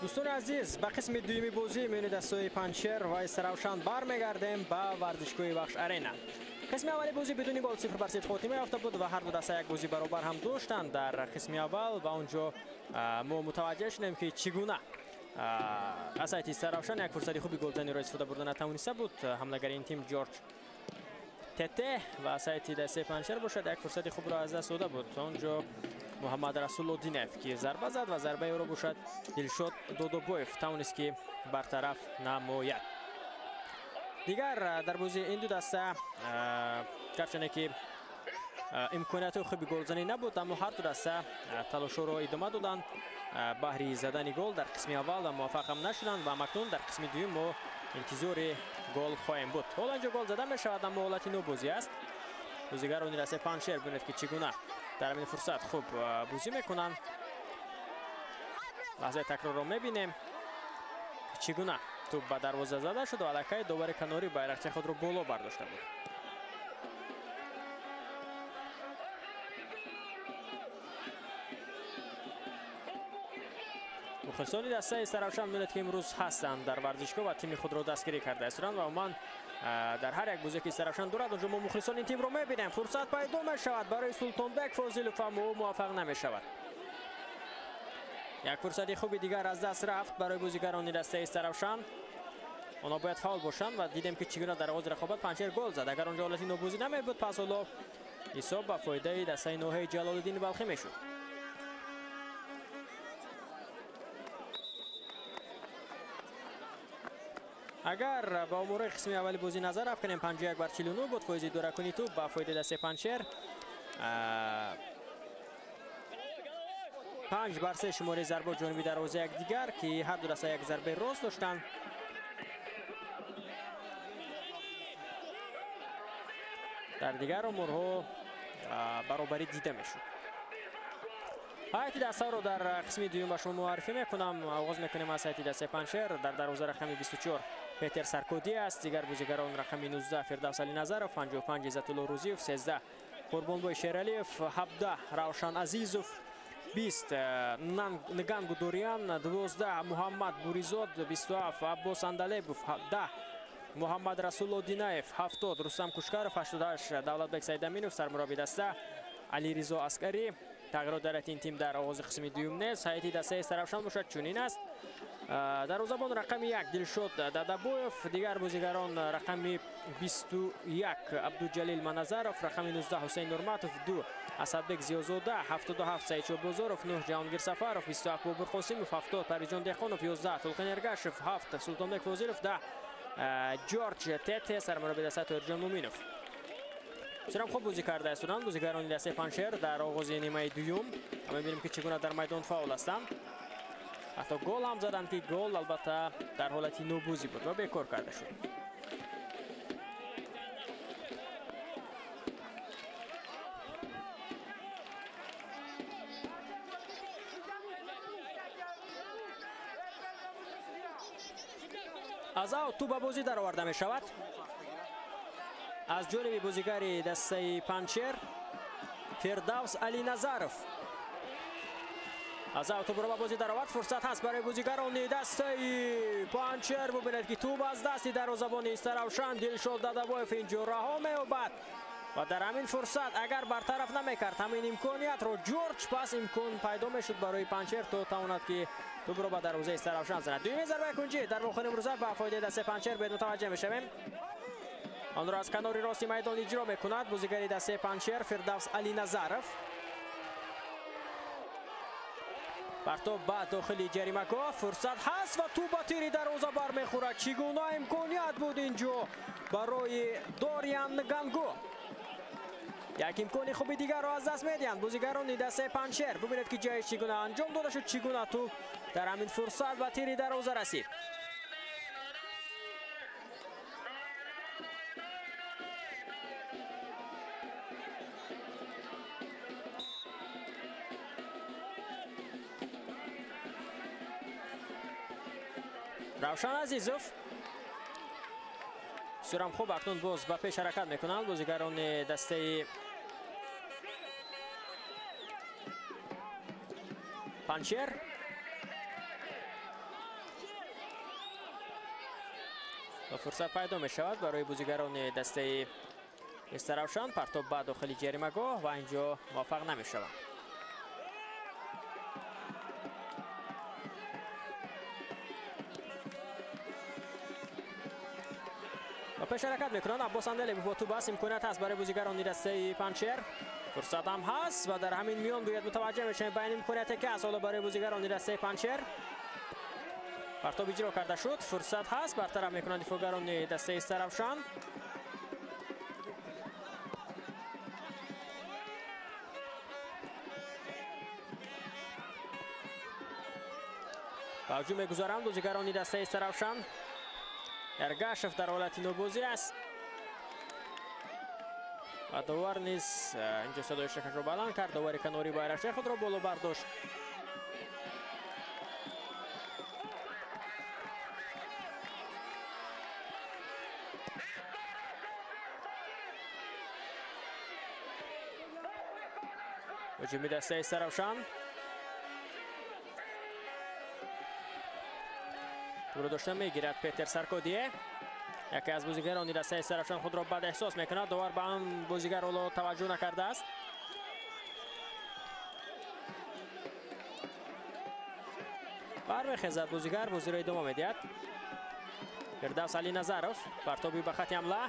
Дӯстони азиз, ба қисми дуюми бозӣ миёни дастаҳои Панҷшер ва Истаравшан бармегардем ба варзишгоҳи Вахш Арена. Қисми аввали бозӣ бидуни гол 0-0 хотима ёфта буд ва ҳар ду даста як бозӣ баробар ҳам доштанд дар қисми аввал ва он ҷо мо мутаваҷҷеҳ шудем, ки чӣ гуна аз ҳайати Истаравшан як фурсати хуби голзаниро истифода бурда натавониста буд ҳамлагари ин тим Ҷорҷ Тете ва аз ҳайати дастаи Панҷшер бошад як фурсати хубро аз даст дода буд. Он ҷо Муҳаммад Расул Одинев ки зарба зад ва зарбаи ӯро бошад Дилшод Додобоев тавонист ки бартараф намояд. Дигар дар бозии ин ду даста гарчанде ки имконияти хуби голзанӣ набуд, аммо ҳар ду даста талошҳоро идома доданд баҳри задани гол дар қисми аввал ва муваффақ ҳам нашуданд ва акнун дар қисми дуюм мо интизори гол хоҳем буд. Ҳоло инҷо гол зада мешавад, аммо ҳолати нобозӣ аст. Бозигарони дастаи Панҷшер бинед ки чӣ гуна дар ҳамин фурсат хуб бозӣ мекунанд. Лаҳзаи такрорро мебинем, чӣ гуна тӯб ба дарвоза зада шуд ва аллакай довари канорӣ байрақчаи худро боло бардошта буд. Мухлисони дастаи Истаравшан медонед ки имрӯз ҳастанд дар варзишгоҳ ва тими худро дастгирӣ карда истоданд ва умуман дар ҳар як бозие ки Истаравшан дорад, онҷо мо мухлисони ин тимро мебинем. Фурсат пайдо мешавад барои Султонбек Фозилов, аммо ӯ муваффақ намешавад. Як фурсати хуби дигар аз даст рафт барои бозигарони дастаи Истаравшан. Онҳо бояд фаъол бошанд ва дидем ки чӣ гуна дар оғози рақобат Панҷшер гол зад. Агар онҷо ҳолати нобозӣ намебуд, пас ҳоло ҳисоб ба фоидаи дастаи ноҳияи Ҷалолиддини Балхӣ мешуд. Агар ба оморҳои қисми аввали бозӣ назар афканем, 51-49 буд фоизи идоракунии тӯб ба фоидаи дастаи Панҷшер. 5-3 шумораи зарбо ҷониби дарвозаи якдигар, ки ҳар ду даста як зарбаи рост доштанд. Дар дигар оморҳо баробарӣ дида мешуд. Ҳайати дастаро дар қисми дуюм ба шумо муаррифӣ мекунам. Оғоз мекунем аз ҳайати дастаи Панҷшер. Дар дарвоза рақами 24 Петер Саркоди аст. Дигар бозигарон рақами 19 Фирдавс Алиназаров, 55 Иззатулло Рӯзиев, 13 Қурбонбой Шералиев, 17 Равшан Азизов, 20 Нгангу Дориан, 12 Муҳаммад Буризод, 27 Аббос Андалебов, 10 Муҳаммад Расул Одинаев, 70 Рустам Кушкаров, 88 Давлатбек Сайдаминов, сармурабби даста Алиризо Аскарӣ. Тағйирот дар ин тим дар оғози қисми дуюм нест. Ҳайати дастаи Истаравшан бошад чунин аст. Дарвозабон рақами 1 Дилшод Дадабоев, дигар бозигарон рақами 21 Абдуҷалил Маназаров, рақами 19 Ҳусейн Нурматов, 2 Асадбек Зиёзода, 77 Саидшо Бозоров, 9 Ҷаҳонгир Сафаров, 27 Бобур Қосимов, 70 Париҷон Деҳқонов, 11 Тулқин Эргашев, 7 Султонбек Фозилов, 10 Ҷорҷ Тете, сармурабби даста Тоҳирҷон Муминов. Бисёрам хуб бозӣ карда истоданд бозигарони дастаи Панҷшер дар оғози нимаи дуюм. Мебинем ки чӣ гуна дар майдон фаъол ҳастанд. Ҳатто гол ҳам заданд, ки гол албатта дар ҳолати нобозӣ буд ва бекор карда шуд. Аз аут тӯб ба бозӣ дароварда мешавад аз ҷониби бозигари дастаи Панҷшер Фирдавс Алиназаров. Аз аут тӯбро ба бозӣ даровард. Фурсат ҳаст барои бозигарони дастаи Панҷшер. Бубинед ки тӯб аз дасти дарвозабони Истаравшан Дилшод Дадабоев инҷо раҳо меёбад ва дар ҳамин фурсат агар бартараф намекард ҳамин имкониятро Ҷорҷ, пас имкон пайдо мешуд барои Панҷшер то тавонад ки тӯбро ба дарвозаи Истаравшан занад. Дуюмин зарбаи кунҷӣ дар вохӯри имрӯза ба фоидаи дастаи Панҷшер бед мутаваҷҷеҳ мешавем. Онро аз канори рости майдон иҷро мекунад бозигари дастаи Панҷшер Фирдавс Алиназаров. Партоб ба дохили ҷаримагоҳ, фурсат ҳаст ва тӯб ба тири дарвоза бармехӯрад. Чӣ гуна имконият буд инҷо барои Дориан Нгангу. Як имкони хуби дигарро аз даст медиҳанд бозигарони дастаи Панҷшер. Бубинед ки ҷои чӣ гуна анҷом дода шуд, чӣ гуна тӯб дар ҳамин фурсат ба тири дарвоза расид. Равшан Азизов бисёрам хуб акнун боз ба пеш ҳаракат мекунанд бозигарони дастаи Панҷшер. Фурсат пайдо мешавад барои бозигарони дастаи Истаравшан. Партоб ба дохили ҷаримагоҳ ва инҷо муваффақ намешаванд. Ва пеш ҳаракат мекунанд. Аббос Анделебов бо тӯб аст. Имконият ҳаст барои бозигарони дастаи Панҷшер. Фурсат ҳам ҳаст ва дар ҳамин миён бояд мутаваҷҷеҳ мешавем ба ин имконияте ки ҳаст ҳоло барои бозигарони дастаи Панҷшер. Партоб иҷро карда шуд. Фурсат ҳаст, бартараф мекунанд дифоъгарони дастаи Истаравшан. Ба ҳуҷум мегузаранд бозигарони дастаи Истаравшан. Эргашев дар ҳолати нобозӣ аст ва довар низ инҷо садои шакашро баланд кард. Довари канорӣ байрақчаи худро боло бардошт. Ҳуҷуми дастаи Истаравшан. Тӯбро дошта мегирад Петер Саркодие. Яке аз бозигарони дастаи Истаравшан худро бад эҳсос мекунад. Довар ба он бозигар ҳоло таваҷҷӯҳ накардааст. Бармехезад бозигар, бозиро идома медиҳад. Фирдавс Алиназаров партоби ба хати ҳамла.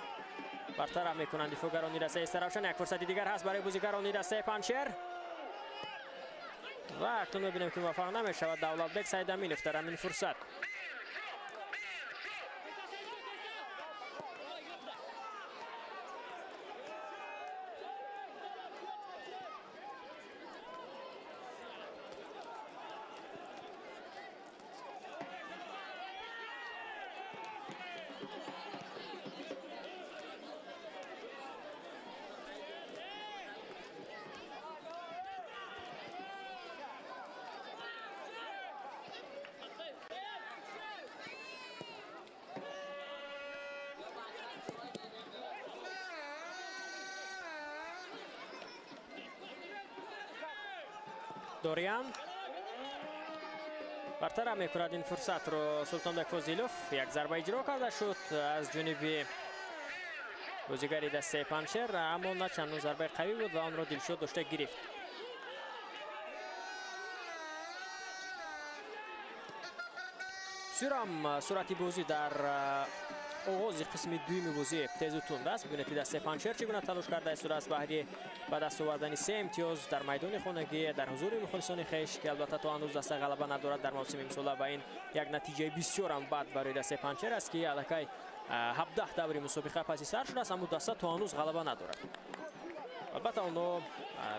Бартараф мекунанд дифоъгарони дастаи Истаравшан. Як фурсати дигар ҳаст барои бозигарони дастаи Панҷшер. Ва акнун мебинем ки муваффақ намешавад Давлатбек Сайдаминов дар ҳамин фурсат. Дориан бартараф мекунад ин фурсатро Султонбек Фозилов. Як зарба иҷро карда шуд аз ҷониби бозигари дастаи Панҷшер, аммо на чандон зарбаи қавӣ буд ва онро Дилшод дошта гирифт. Бисёрам суръати бозӣ дар оғози қисми дуюми бозӣ тезу тунд аст. Бибинед ки дастаи Панҷшер чӣ гуна талош карда истодааст баҳри ба даст овардани се имтиёз дар майдони хонагӣ дар ҳузури мухлисони хеш, ки албатта то ҳанӯз даста ғалаба надорад дар мавсими имсола ва ин як натиҷаи бисёрам бад барои дастаи Панҷшер аст, ки аллакай 17 даври мусобиқа паси сар шудааст, аммо даста то ҳанӯз ғалаба надорад. Албатта онҳо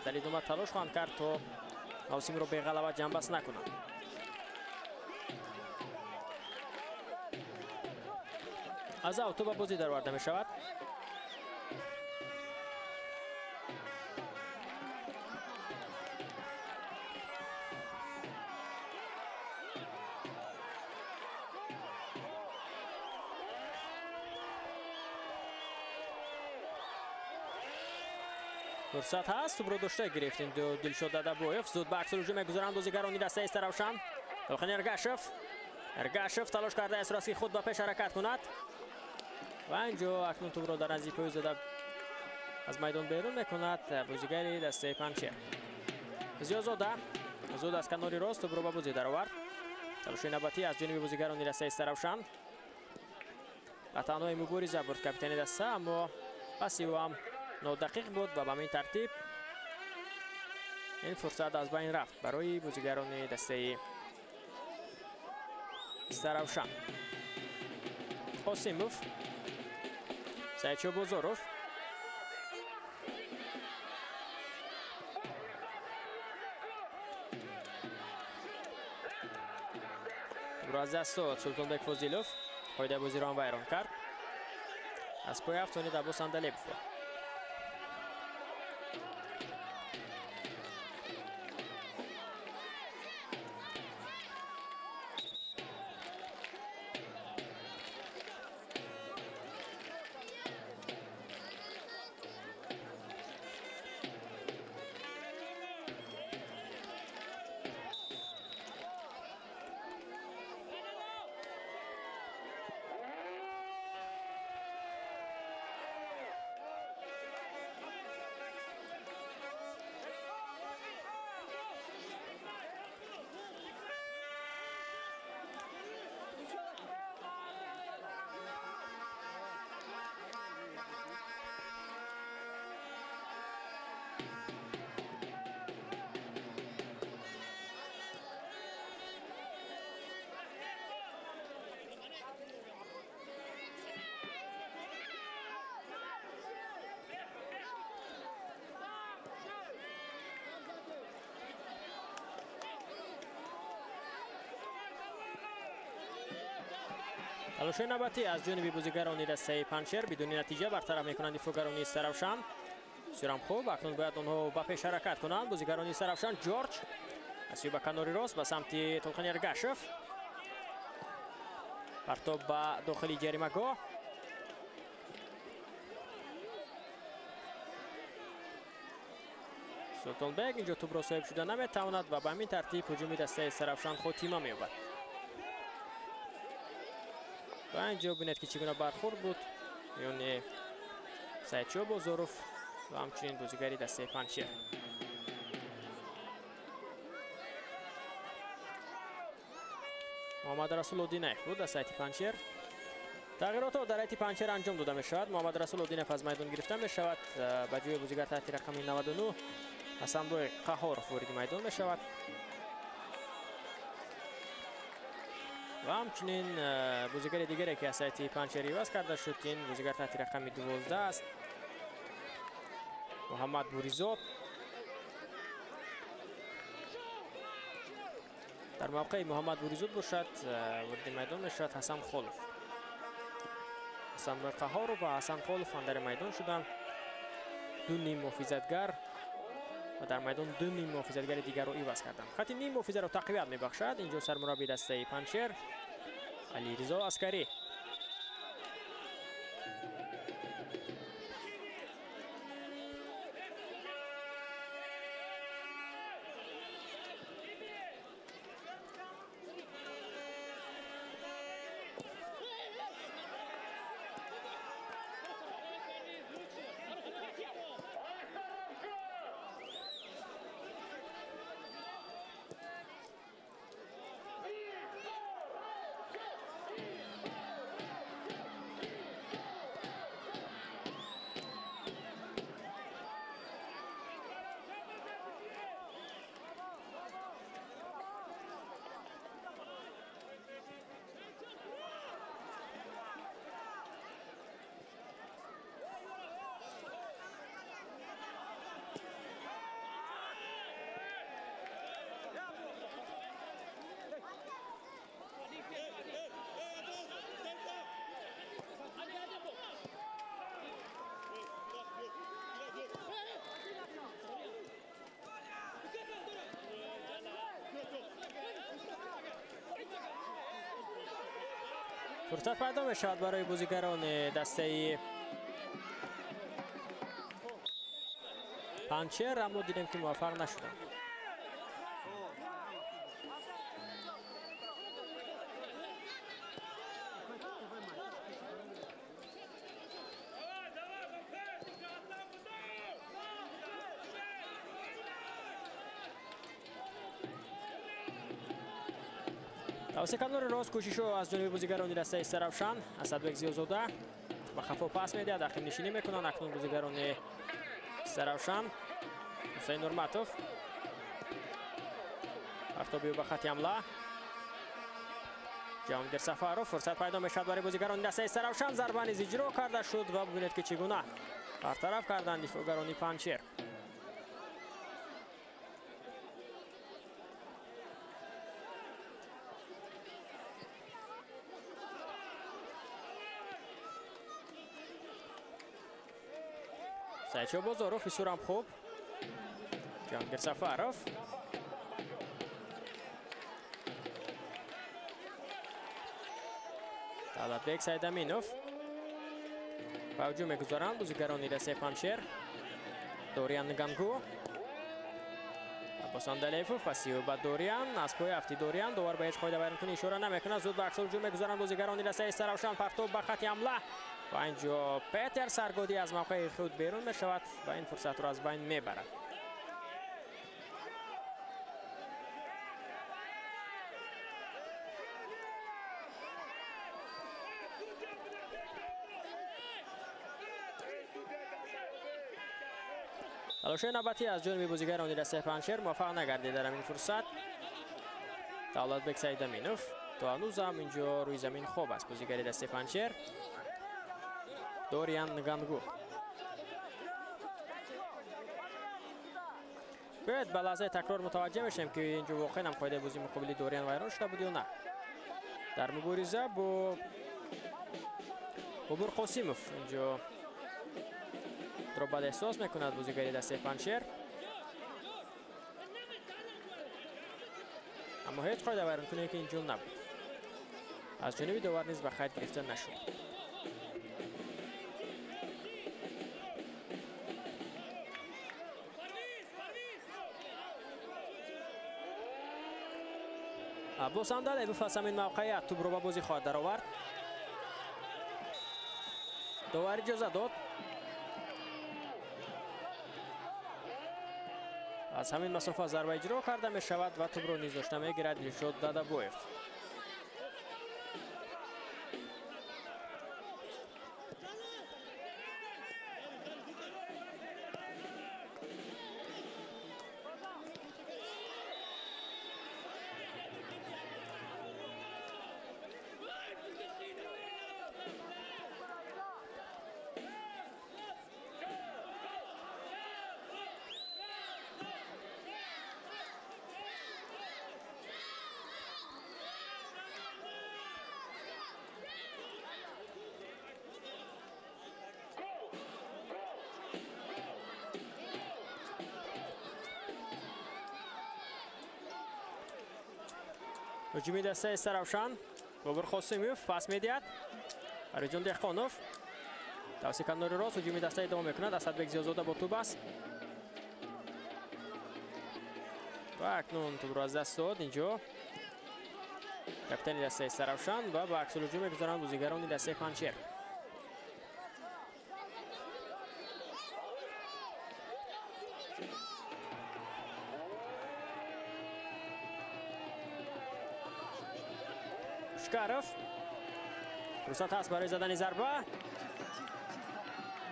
дар идома талош хоҳанд кард то мавсимро беғалаба ҷамъбаст накунанд. Аз авто ба бозӣ дароварда мешавад. Фурсат ҳаст, тӯбро дошта гирифт ин Дилшод Дадабоев. Зуд ба аксул ҳуҷум мегузаранд бозигарони дастаи Истаравшан. Дохили Эргашев. Эргашев талош кардааст ки худ ба пеш ҳаракат кунад ва инҷо акнун тӯбро дар наздики пӯй зада аз майдон берун мекунад бозигари дастаи Панҷшер. Зиёзода зуд аз канори рост тӯбро ба бозӣ даровард. Талоши навбатӣ аз ҷониби бозигарони дастаи Истаравшан. Ба танҳои мубориза бурд капитани даста, аммо паси ӯ ҳам нодақиқ буд ва ба ҳамин тартиб ин фурсат аз байн рафт барои бозигарони дастаи Истаравшан. Қосимов, Сайчо Бозоров. Тӯбро аз даст дод Султонбек Фозилов. Қоидаи бозиро ҳам вайрон кард. Аз пои ҳафт Аббос Андалебов. Талошҳои навбатӣ аз ҷониби бозигарони дастаи Панҷшер бидуни натиҷа бартараф мекунанд дифоъгарони Истаравшан. Бисёрам хуб, акнун бояд онҳо ба пеш ҳаракат кунанд. Бозигарони Истаравшан Ҷорҷ аз сӯи ба канори рост ба самти Толқин Эргашев. Партоб ба дохили ҷаримагоҳ. Султонбек инҷо тӯбро соҳиб шуда наметавонад ва ба ҳамин тартиб ҳуҷуми дастаи Истаравшан хотима меёбад. Ва инҷо бинед ки чӣ гуна бархӯрд буд миёни Саидшоҳ Бозоров ва ҳамчунин бозигари дастаи Панҷшер. Муҳаммад Расул Одинаев буд аз сайти Панҷшер. Тағйиротҳо дар ҳайати Панҷшер анҷом дода мешавад. Муҳаммад Расул Одинаев аз майдон гирифта мешавад. Ба ҷои бозигар таҳти рақами 99 Ҳасанбой Қаҳоров вориди майдон мешавад. Ва ҳамчунин бозигари дигаре ки аз сайти Панҷшер иваз карда шуд, ин бозигар таҳти рақами 12 аст, Муҳаммад Буризод. Дар мавқеи Муҳаммад Буризод бошад вориди майдон мешавад Ҳасан Холов. Ҳасанбой Қаҳоров ва Ҳасан Холов андари майдон шуданд. Ду ним муҳофизатгар ва дар майдон ду ним муҳофизатгари дигарро иваз карданд. Хати ним муҳофизаро тақвият мебахшад инҷо сармурабби дастаи Панҷшер Алиризо Аскарӣ. Фурсат пайдо мешавад барои бозигарони дастаи Панҷшер, аммо дидем ки муваффақ нашуданд. Тавассути канори рост кӯшишҳо аз ҷониби бозигарони дастаи Истаравшан. Асадбек Зиёзода ба хафо пас медиҳад, ақибнишинӣ мекунанд акнун бозигарони Истаравшан. Ҳусайн Нурматов партоби ба хати ҳамла. Ҷаҳонгир Сафаров, фурсат пайдо мешавад барои бозигарони дастаи Истаравшан. Зарба низ иҷро карда шуд ва бибинед ки чӣ гуна бартараф карданд дифоъгарони Панҷшер. Саидшоҳ Бозоров бисёрам хуб. Ҷаҳонгир Сафаров. Давлатбек Сайдаминов. Ба ҳуҷум мегузоранд бозигарони дастаи Панҷшер. Дориан Гангу. Аббос Андалиевов пасиё ба Дориан, аз пои афти Дориан довар ба ҳеҷ қоида вайронкунӣ ишора намекунад. Зуд ба аксол ҳуҷум мегузоранд бозигарони дастаи Истаравшан. Партоб ба хати ҳамла. Ва инҷо Петер Саргодӣ аз мавқеи худ берун мешавад ва ин фурсатро аз байн мебарад. Талошҳои навбатӣ аз ҷониби бозигарони дастаи Панҷшер муваффақ нагардид дар ҳамин фурсат. Давлатбек Сайдаминов то ҳанӯз ҳам инҷо рӯи замин хоб аст бозигари дастаи Панҷшер Дориан Гангу. Биёед ба лаҳзаи такрор мутаваҷҷеҳ мешавем ки инҷо воқеан ҳам қоидаи бозии муқобили Дориан вайрон шуда буд ё на. Дар мубориза бо Бобур Қосимов инҷо ро бад эҳсос мекунад бозигари дастаи Панҷшер. Аммо ҳеҷ қоида вайронкуние ки инҷо набуд. Аз ҷониби довар низ ба қайд гирифта нашуд. Боз ҳам Дадабоев аз ҳамин мавқеият тӯбро ба бозӣ хоҳад даровард. Довар иҷоза дод. Аз ҳамин масофа зарба иҷро карда мешавад ва тӯбро низ дошта мегирад Дилшод Дадабоев. Ҳуҷуми дастаи Саравшан. Бобур Қосимов пас медиҳад. Фаридун Деҳқонов тавассути канори рост ҳуҷуми даста идома мекунад. Асадбек Зиёзода бо тӯб аст ва акнун тӯбро аз даст дод. Инҷо капитани дастаи Саравшан ва ба аксулҳуҷум мегузоранд бозигарони дастаи Панҷшер. Шукаров фурсат ҳаст барои задани зарба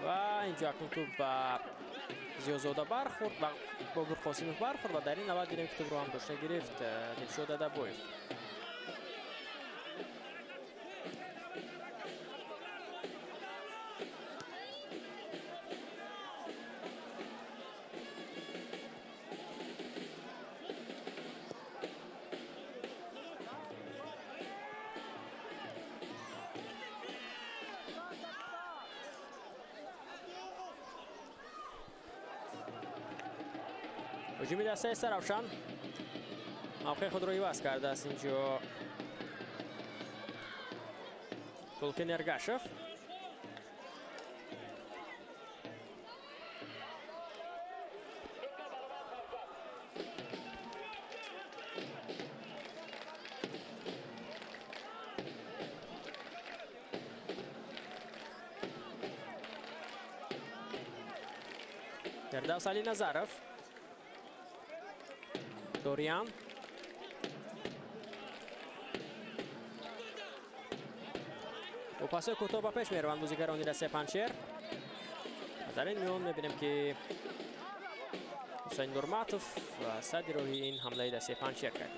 ва инҷо акнун тӯб ба Зиёзода бархӯрд ва Бобур Қосимов бархӯрд ва дар ин навбат дидем ки тӯбро ҳам дошта гирифт Дилшод Дадабоев. Ҳуҷуми дастаи Саравшан мавқеи худро иваз кардааст. Инҷо Тулкин Эргашев. Фирдавс Алиназаров. Дориан. Бо пасҳои кӯтоҳ ба пеш мераванд бозигарони дастаи Панҷшер. Дар ин миён мебинем ки Ҳусайн Нурматов сади роҳи ин ҳамлаи дастаи Панҷшер кард.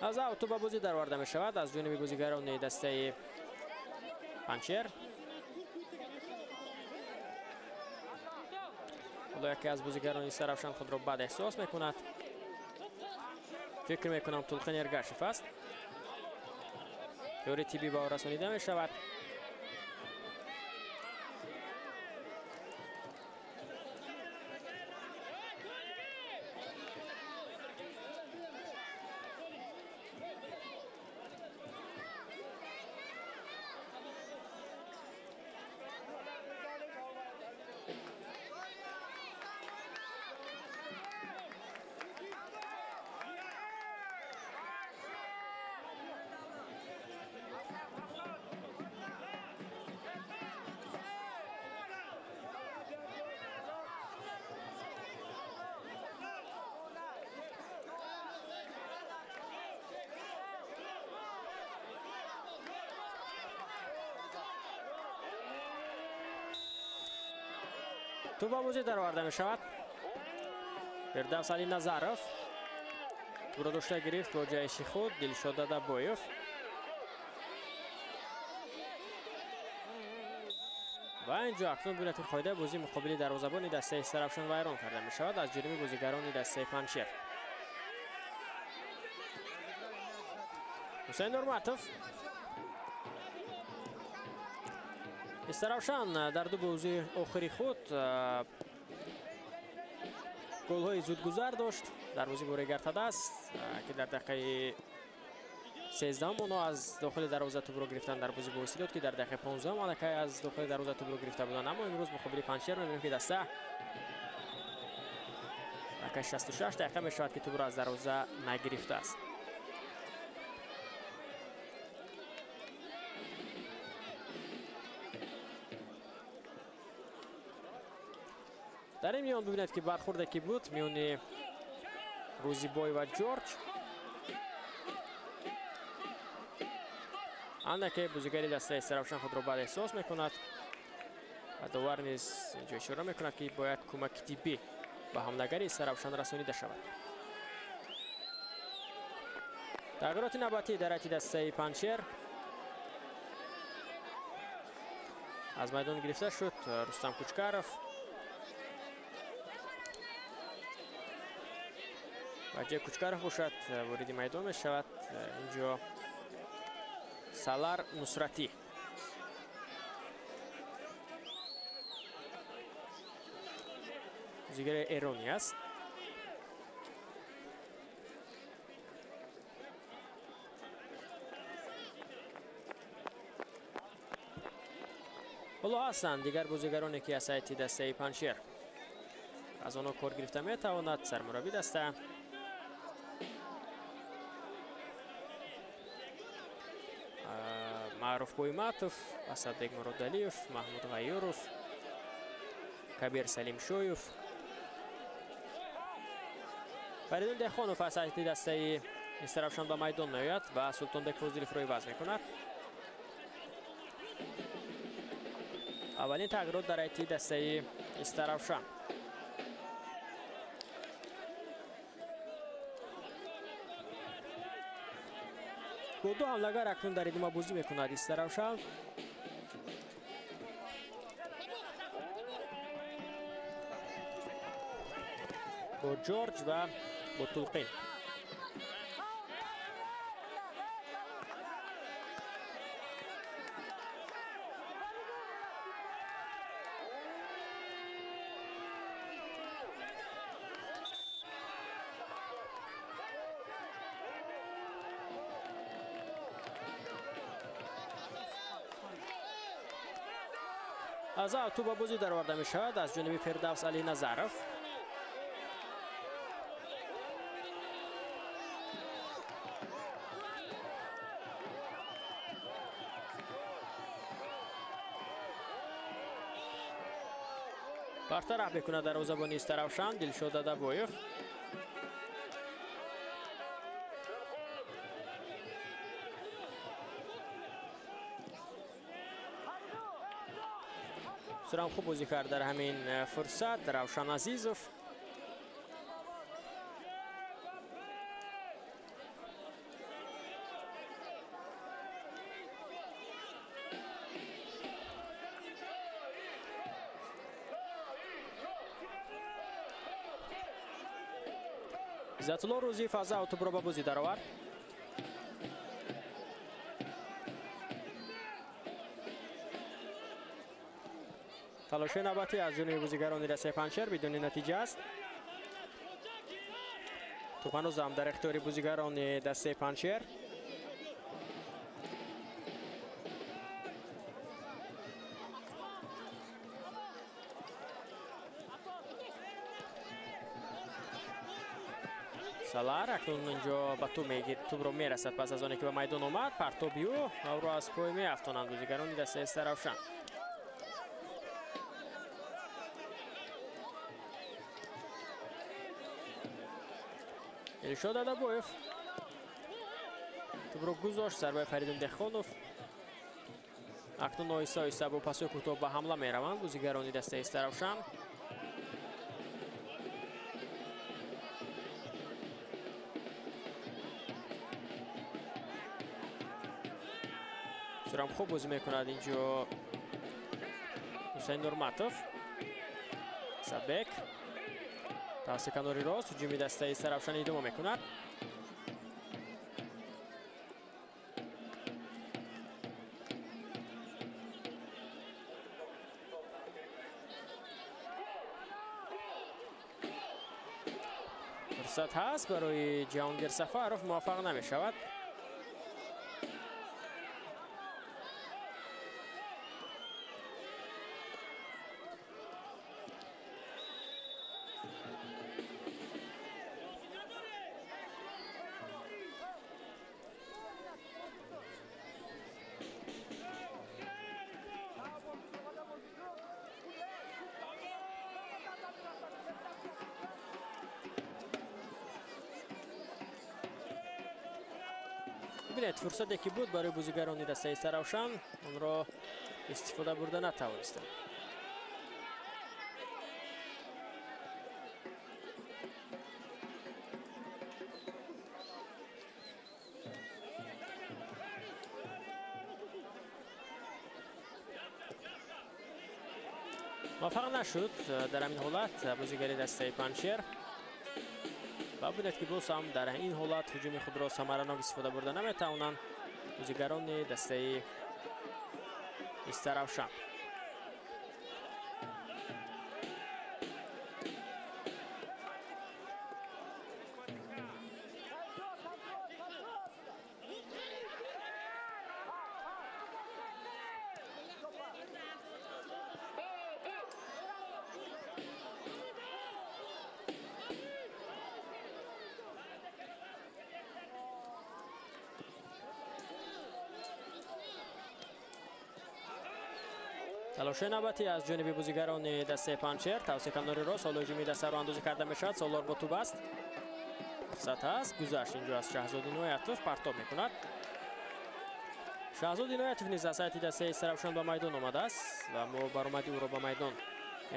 Аз ав тӯб ба бозӣ дароварда мешавад аз ҷониби бозигарони дастаи Панҷшер. Ҳоло яке аз бозигарони Саравшан худро бад эҳсос мекунад. Фикр мекунам Тулқин Эргашев аст. Ёри тиббӣ ба ӯ расонида мешавад. Тӯб ба бозӣ дароварда мешавад. Фирдавс Алиназаров тӯбро дошта гирифт бо ҷайши худ Дилшод Дадабоев. Ва инҷо акнун бинед ки қоидаи бозӣ муқобили дарвозабони дастаи Саравшан вайрон карда мешавад аз ҷониби бозигарони дастаи Панҷшер. Ҳусайн Нурматов Истаравшан дар ду бозии охири худ голҳои зудгузар дошт. Дар бозӣ бо Регар-ТадАЗ, ки дар дақиқаи 13 онҳо аз дохили дарвоза тӯбро гирифтанд, дар бозӣ бо Истилод, ки дар дақиқаи 15 аллакай аз дохили дарвоза тӯбро гирифта буданд. Аммо имрӯз муқобили Панҷшер мебинем, ки даста аллакай 66 дақиқа мешавад, ки тӯбро аз дарвоза нагирифтааст. Дар ин миён бибинед, ки бархӯрде ки буд миёни Рӯзибой ва Ҷорҷ, андаке бозигари дастаи Истаравшан худро бад эҳсос мекунад ва довар низ инҷо ишора мекунад, ки бояд кӯмаки тиббӣ ба ҳамлагари Истаравшан расонида шавад. Тағйироти навбатӣ дар ҳайати дастаи Панҷшер аз майдон гирифта шуд Рустам Кучкаров ва ҷои Кучкаров бошад вориди майдон мешавад инҷо Салар Нусратӣ. Бозигари эронӣ аст. Ҳоло ҳастанд дигар бозигароне, ки аз ҳайати дастаи Панҷшер аз онҳо кор гирифта метавонад сармурабби даста. Маъруф Бойматов, Асадбек Муродалиев, Маҳмуд Ғайюров, Кабир Салимшоев, Фаридун Деҳқонов аз ҳайати дастаи Истаравшан ба майдон меояд ва Султонбек Фозиловро иваз мекунад. Аввалин тағйирот дар ҳайати дастаи Истаравшан. Бо ду ҳамлагар акнун дар идома бозӣ мекунад Истаравшан. Бо Ҷорҷ ва бо Тулқин. Аз ав тӯб ба бозӣ дароварда мешавад аз ҷониби Фирдавс Алиназаров. Бартараф мекунад дарвозабони Истаравшан Дилшод Дадабоев. Сурам хуб бозӣ кард дар ҳамин фурсат Равшан Азизов. Иззатулло Рӯзиев аз ав тӯбро ба бозӣ даровард. Талоши навбатӣ аз ҷониби бозигарони дастаи Панҷшер бидуни натиҷа аст. Тӯб ҳанӯз ҳам дар ихтиёри бозигарони дастаи Панҷшер. Салар акнун инҷо ба тӯб тӯбро мерасад пас аз оне ки ба майдон омад. Партоби ӯ ва ӯро аз пой меафтонанд бозигарони дастаи Истаравшан. Дилшод Адабоев тӯбро гузошт, зарбаи Фаридун Деҳқонов. Акнун оҳиста оҳиста бо пасои кӯтоҳ ба ҳамла мераванд бозигарони дастаи Истаравшан. Сурам хуб бозӣ мекунад инҷо Ҳусайн Нурматов. Садбек тавассути канори рост ҳуҷуми дастаи Истаравшан идома мекунад. Фурсат ҳаст барои Ҷаҳонгир Сафаров, муваффақ намешавад. Бинед, фурсате ки буд барои бозигарони дастаи Истаравшан, онро истифода бурда натавонистанд. Муваффақ нашуд дар ҳамин ҳолат бозигари дастаи Панҷшер. Ва бинед ки боз ҳам дар ин ҳолат ҳуҷуми худро самаранок истифода бурда наметавонанд бозигарони дастаи Истаравшан. Талоши навбатӣ аз ҷониби бозигарони дастаи Панҷшер. Тавсия канори рост, ҳоло ҳуҷуми дастаро андозӣ карда мешавад. Солор бо тӯб аст. Фурсат ҳаст. Гузашт инҷо аз Шаҳзод Иноятов, партоб мекунад. Шаҳзод Иноятов низ аз сайти дастаи Истаравшан ба майдон омадааст ва мо баромади ӯро ба майдон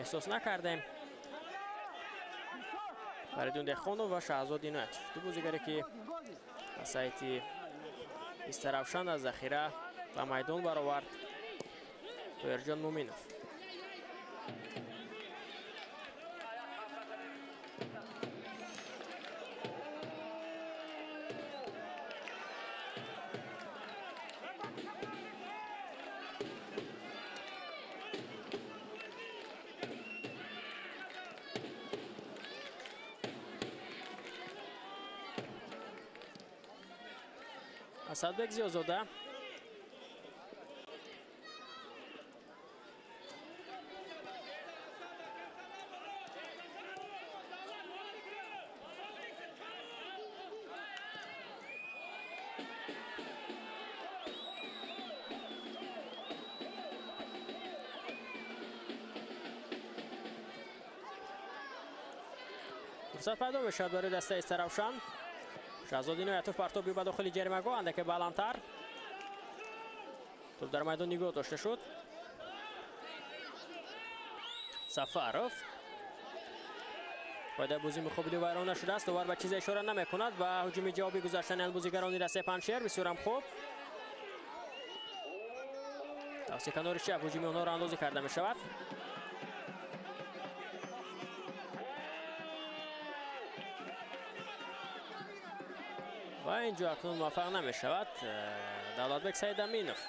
эҳсос накардем. Фаридун Деҳқонов ва Шаҳзод Иноятов, ду бозигаре ки аз сайти Истаравшан аз захира ба майдон баровард Тоирҷон Муминов. Асадбек Зиёзода. Фурсат пайдо мешавад барои дастаи Истаравшан. Шаҳзод Иноятов партоби ба дохили ҷаримагоҳ, андаке баландтар. Тӯб дар майдон нигоҳ дошта шуд. Сафаров. Қоидаи бозӣ муқобили вайрон нашудааст. Довар ба чизе ишора намекунад ва ҳуҷуми ҷавобӣ гузаштани бозигарони дастаи Панҷшер бисёрам хуб. Тавсия канори чап ҳуҷуми онҳоро андозӣ карда мешавад. Ва инҷо акнун муваффақ намешавад Давлатбек Саидаминов.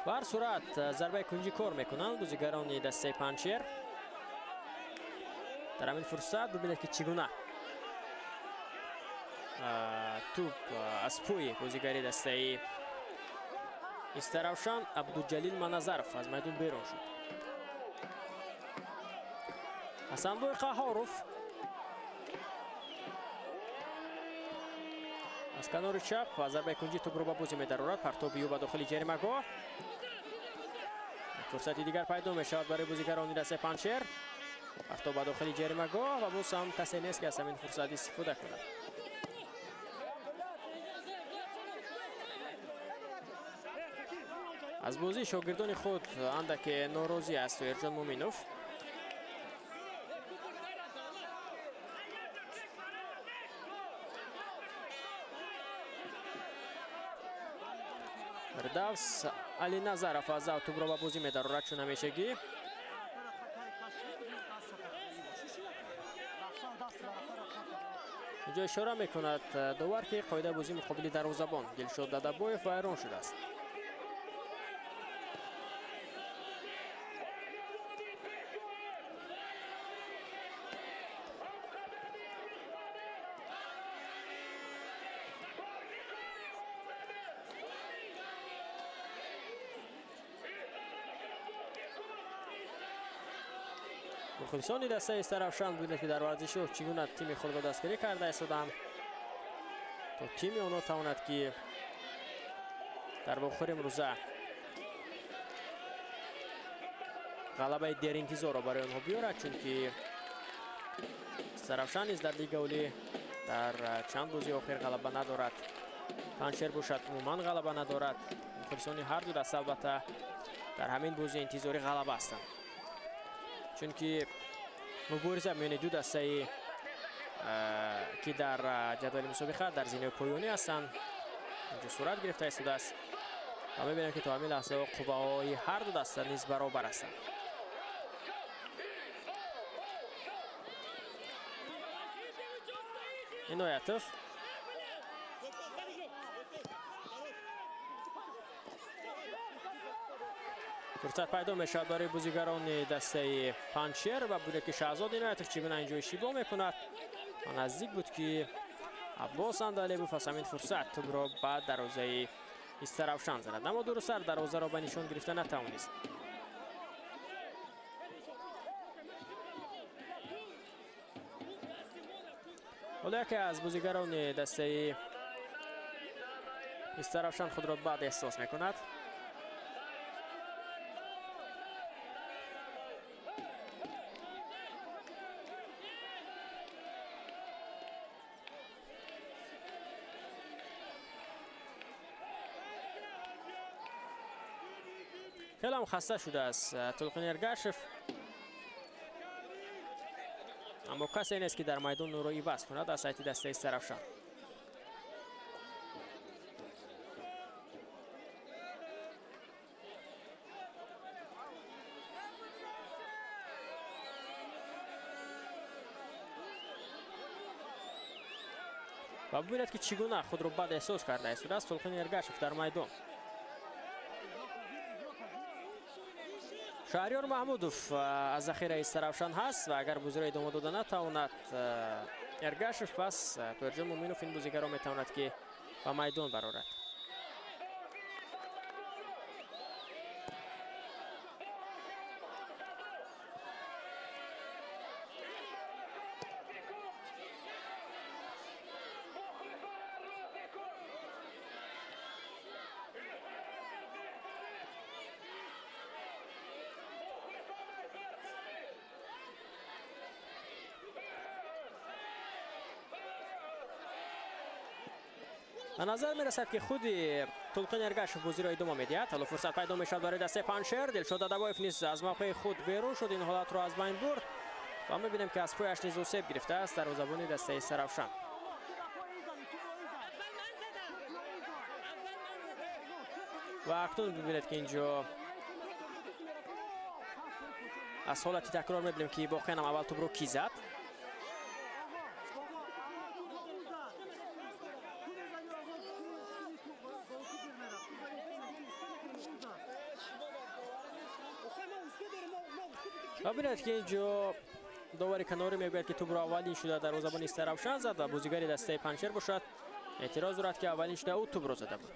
Ба ҳар сурат зарбаи кунҷӣ кор мекунанд бозигарони дастаи Панҷшер. Дар ҳамин фурсат бибинед ки чӣ гуна тӯб аз пӯи бозигари дастаи Истаравшан Абдуҷалил Маназаров аз майдон берун шуд. Ҳасанбой Қаҳоров аз канори чап ва зарбаи кунҷӣ тӯбро ба бозӣ медарорад. Партоби ӯ ба дохили ҷаримагоҳ. Фурсати дигар пайдо мешавад барои бозигарони дастаи Панҷшер. Партоб ба дохили ҷаримагоҳ ва боз ҳам касе нест ки аз ҳамин фурсат истифода кунад. Аз бозии шогирдони худ андаке норозӣ аст Тоирҷон Муминов. Фирдавс Алиназаров аз ав тӯбро ба бозӣ медарорад чун ҳамешагӣ. Инҷо ишора мекунад довар ки қоидаи бозӣ муқобили дарвозабон Дилшод Дадабоев вайрон шудааст. Мухлисони дастаи Истаравшан бубинед, ки дар варзишгоҳ чӣ гуна тими худро дастгирӣ карда истоданд, то тими онҳо тавонад, ки дар вохӯри имрӯза ғалабаи деринтизорро барои онҳо биёрад, чунки Истаравшан низ дар Лигаи Олӣ дар чанд бозии охир ғалаба надорад. Панҷшер бошад, умуман ғалаба надорад. Мухлисони ҳар ду даста албатта дар ҳамин бозӣ интизори ғалаба ҳастанд, чунки мубориза миёни ду дастаи, ки дар ҷадвали мусобиқа дар зинаи поёнӣ ҳастанд, инҷо сурат гирифта истодааст ва мебинем, ки то ҳамин лаҳза қувваҳои ҳар ду даста низ баробар ҳастанд. Иноятов фурсат пайдо мешавад барои бозигарони дастаи Панҷшер ва бубинед, ки Шаҳзод Иноятов чӣ гуна инҷо иштибоҳ мекунад ва наздик буд, ки Аббос Андалебов аз ҳамин фурсат тӯбро ба дарвозаи Истаравшан занад, аммо дурусттар дарвозаро ба нишон гирифта натавонист. Ҳоло яке аз бозигарони дастаи Истаравшан худро бад эҳсос мекунад. Хеле ҳам хаста шудааст Тулқин Эргашев, аммо касе нест, ки дар майдон ӯро иваз кунад аз сайти дастаи Истаравшан. Ва бубинед, ки чӣ гуна худро бад эҳсос карда истодааст Тулқин Эргашев дар майдон. Шаҳриёр Маҳмудов аз захираи Истаравшан ҳаст ва агар бозиро идома дода натавонад Эргашев, пас Тоҳирҷон Муъминов ин бозигарро метавонад, ки ба майдон барорад. Ба назар мерасад, ки худи Тулқин Эргашев бозиро идома медиҳад. Ҳоло фурсат пайдо мешавад барои дастаи Панҷшер. Дилшод Дадабоев низ аз мавқеи худ берун шуд, ин ҳолатро аз байн бурд ва мебинем, ки аз пояш низ осеб гирифтааст дарвозабони дастаи Истаравшан. Ва акнун бибинед, ки инҷо аз ҳолати такрор мебинем, ки воқеан ҳам аввал тӯбро кӣ зад. Ва бинед, ки инҷо довари канорӣ мегӯяд, ки тӯбро аввалин шуда дарвозабони Истаравшан зад ва бозигари дастаи Панҷшер бошад эътироз дорад, ки аввалин шуда ӯ тӯбро зада буд.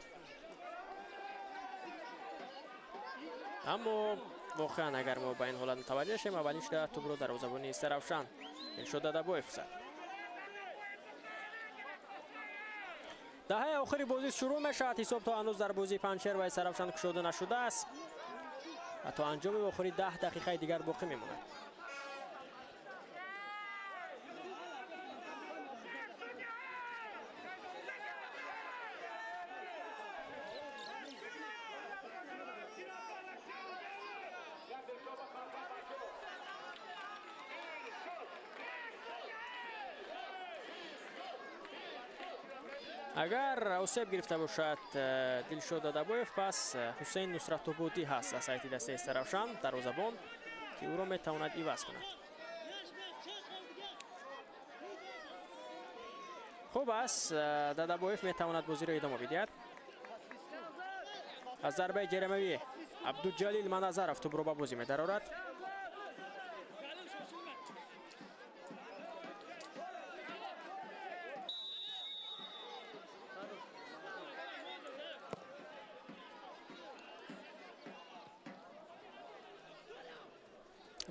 Аммо воқеан агар мо ба ин ҳолат мутаваҷҷеҳ шем, аввалин шуда тӯбро дарвозабони Истаравшан Дилшод Дадабоев зад. Даҳаи охири бозӣ шурӯъ мешавад. Ҳисоб то ҳанӯз дар бозии Панҷшер ва Истаравшан кушода нашудааст ва то анҷоми вохӯрӣ 10 дақиқаи дигар боқӣ мемонад. Агар осеб гирифта бошад Дилшод Дадабоев, пас Ҳусейн Нусратободӣ ҳаст аз сайти дастаи Истаравшан дарвозабон, ки ӯро метавонад иваз кунад. Хуб аст, Дадабоев метавонад бозиро идома бидиҳад. Аз зарбаи ҷаримавӣ Абдуҷалил Маназаров тӯбро ба бозӣ медарорад.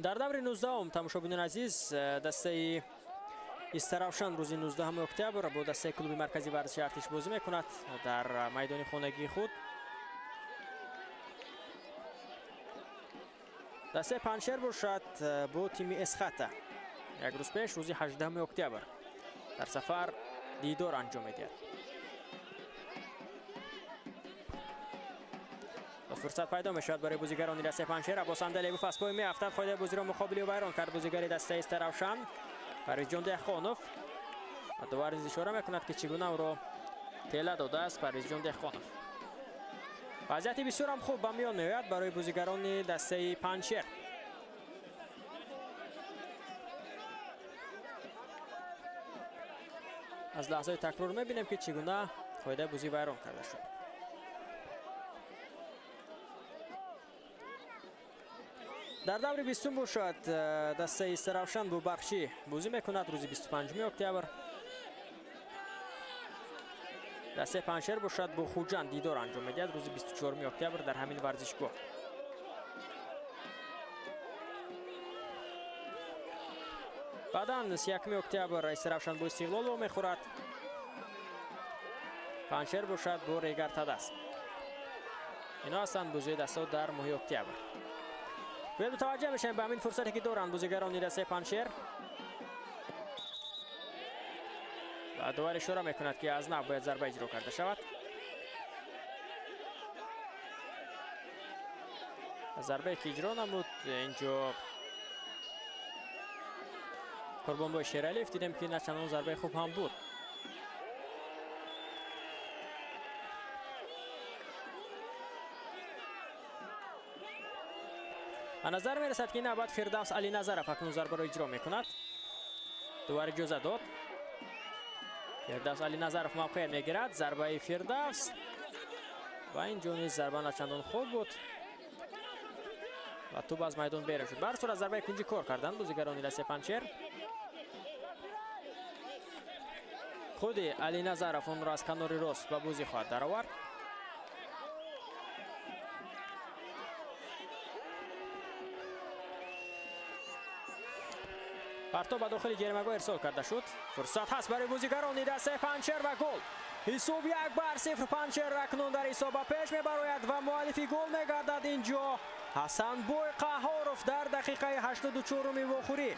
Дар даври 19 тамошобинони азиз, дастаи Истаравшан рӯзи 19 октябр бо дастаи клуби марказии варзиши Артиш бозӣ мекунад дар майдони хонагии худ. Дастаи Панҷшер бошад бо тими Эсхата як рӯз пеш, рӯзи 18 октябр дар сафар дидор анҷом медиҳад. Ва фурсат пайдо мешавад барои бозигарони дастаи Панҷшер. Аббос Андалебов аз пой меафтад, қоидаи бозиро муқобили ӯ вайрон кард бозигари дастаи Истаравшан Парвизҷон Деҳқонов. Ва довар низ ишора мекунад, ки чӣ гуна ӯро тела додааст Парвизҷон Деҳқонов. Вазъияти бисёрам хуб ба миён меояд барои бозигарони дастаи Панҷшер. Аз лаҳзаи такрор мебинем, ки чӣ гуна қоидаи бозӣ вайрон карда шуд. Дар даври 20 бошад дастаи Истаравшан бо Бахшӣ бозӣ мекунад рӯзи 25 октябр. Дастаи Панҷшер бошад бо Хуҷанд дидор анҷом медиҳад рӯзи 24 октябр дар ҳамин варзишгоҳ. Баъдан 31 октябр Истаравшан бо Истиқлол вомехӯрад. Панҷшер бошад бо Регар Тадас. Ино ҳастанд бозиҳои дастаҳо дар моҳи октябр. Биёед мутаваҷҷеҳ мешавем ба ҳамин фурсате, ки доранд бозигарони дастаи Панҷшер. Ва довар ишора мекунад, ки аз нав бояд зарба иҷро карда шавад. Зарбае ки иҷро намуд инҷо Қурбонбой Шералиев, дидем, ки на чандон зарбаи хуб ҳам буд. Ба назар мерасад, ки ин навбат Фирдавс Алиназаров акнун зарбаро иҷро мекунад. Довар иҷоза дод. Фирдавс Алиназаров мавқеият мегирад. Зарбаи Фирдавс ва инҷо низ зарба начандон хуб буд ва тӯб аз майдон берун шуд. Ба ҳар сурат зарбаи кунҷӣ кор карданд бозигарони дастаи Панҷшер. Худи Алиназаров онро аз канори рост ба бозӣ хоҳад даровард. Партоб ба дохили ҷаримагоҳ ирсол карда шуд. Фурсат ҳаст барои бозигарони дастаи Панҷшер ва гол. Ҳисоб 1-0. Панҷшер акнун дар ҳисоб ба пеш мебарояд ва муаллифи гол мегардад инҷо Ҳасанбой Қаҳоров дар дақиқаи 84-уми вохӯрӣ.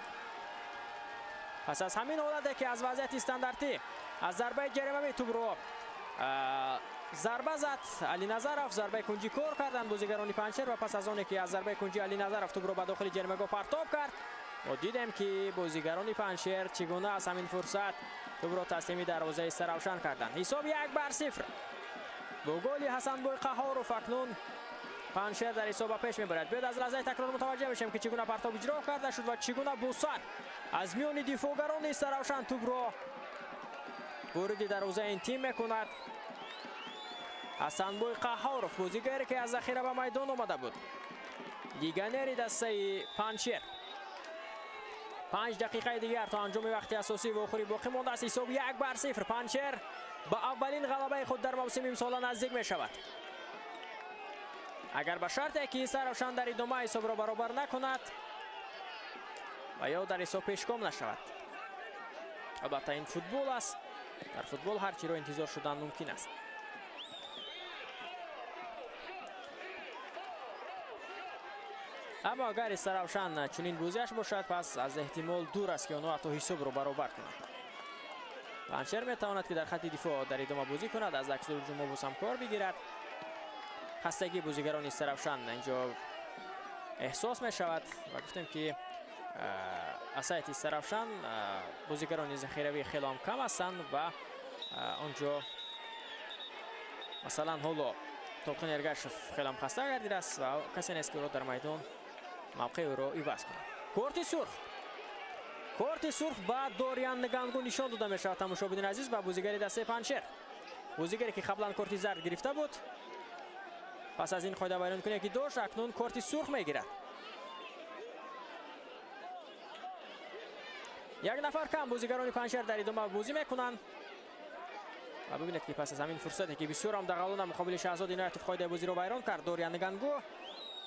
Пас аз ҳамин ҳолате, ки аз вазъияти стандартӣ аз зарбаи ҷаримавӣ тӯбро зарба зад Алиназаров, зарбаи кунҷӣ кор карданд бозигарони Панҷшер ва пас аз оне ки аз зарбаи кунҷӣ Алиназаров тӯбро ба дохили ҷаримагоҳ партоб кард, мо дидем, ки бозигарони Панҷшер чӣ гуна аз ҳамин фурсат тӯбро таслими дарвозаи Истаравшан карданд. Ҳисоб 1-0. Бо голи Ҳасанбой Қаҳоров акнун Панҷшер дар ҳисоб ба пеш мебарад. Биёед аз лаҳзаи такрор мутаваҷҷеҳ мешавем, ки чӣ гуна партоб иҷро карда шуд ва чӣ гуна бо сар аз миёни дифоъгарони Истаравшан тӯбро вориди дарвозаи ин тим мекунад. Ҳасанбой Қаҳоров, бозигаре ки аз захира ба майдон омада буд, легионери дастаи Панҷшер. 5 дақиқаи дигар то анҷоми вақти асосии вохӯрӣ боқӣ мондааст. Ҳисоб 1-0. Панҷшер ба аввалин ғалабаи худ дар мавсими имсола наздик мешавад. Агар ба шарте ки Истаравшан дар идома ҳисобро баробар накунад ва ё дар ҳисоб пешгом нашавад. Албатта ин футбол аст. Дар футбол ҳар чиро интизор шудан мумкин аст. Аммо агар Истаравшан чунин бозиаш бошад, пас аз эҳтимол дур аст, ки онҳо ҳатто ҳисобро баробар кунанд. Панҷшер метавонад, ки дар хатти дифоъ дар идома бозӣ кунад, аз аксури ҳуҷумҳо боз ҳам кор бигирад. Хастагии бозигарони Истаравшан инҷо эҳсос мешавад ва гуфтем, ки аз сайти Истаравшан бозигарони захиравӣ хеле ҳам кам ҳастанд ва онҷо масалан ҳоло Толқин Эргашев хеле ҳам хаста гардидааст ва касе нест, ки ӯро дар майдон мавқеи ӯро иваз кунад. Корти сурх. Корти сурх ба Дориан Нгангу нишон дода мешавад, тамошобинони азиз, ба бозигари дастаи Панҷшер. Бозигаре ки қаблан корти зард гирифта буд, пас аз ин қоидавайронкуние ки дошт, акнун корти сурх мегирад. Як нафар кам бозигарони Панҷшер дар идома бозӣ мекунанд. Ва бибинед, ки пас аз ҳамин фурсате, ки бисёр ҳам дағалона муқобили Шаҳзод Иноятов қоидаи бозиро вайрон кард, Дориан Нгангу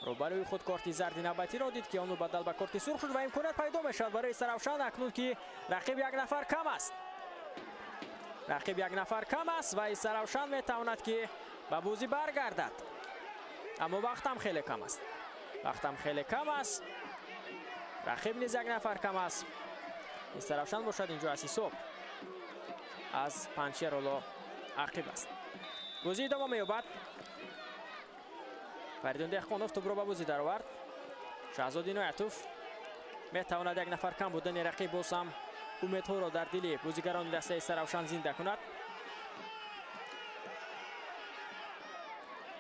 Рӯбарӯи худ корти зарди навбатиро дид, ки он мубаддал ба корти сурх шуд ва имконият пайдо мешавад барои Истаравшан акнун ки рақиб як нафар кам аст. Рақиб як нафар кам аст ва Истаравшан метавонад ки ба бозӣ баргардад. Аммо вақтам хеле кам аст. Вақтам хеле кам аст. Рақиб низ як нафар кам аст. Истаравшан бошад инҷо аз ҳисоб аз Панҷшер ҳоло ақиб аст. Бозӣ идома меёбад. Фаридун Деҳқонов тӯбро ба бозӣ даровард. Шаҳзод Иноятов метавонад як нафар кам будани рақиб боз ҳам умедҳоро дар дили бозигарони дастаи Истаравшан зинда кунад.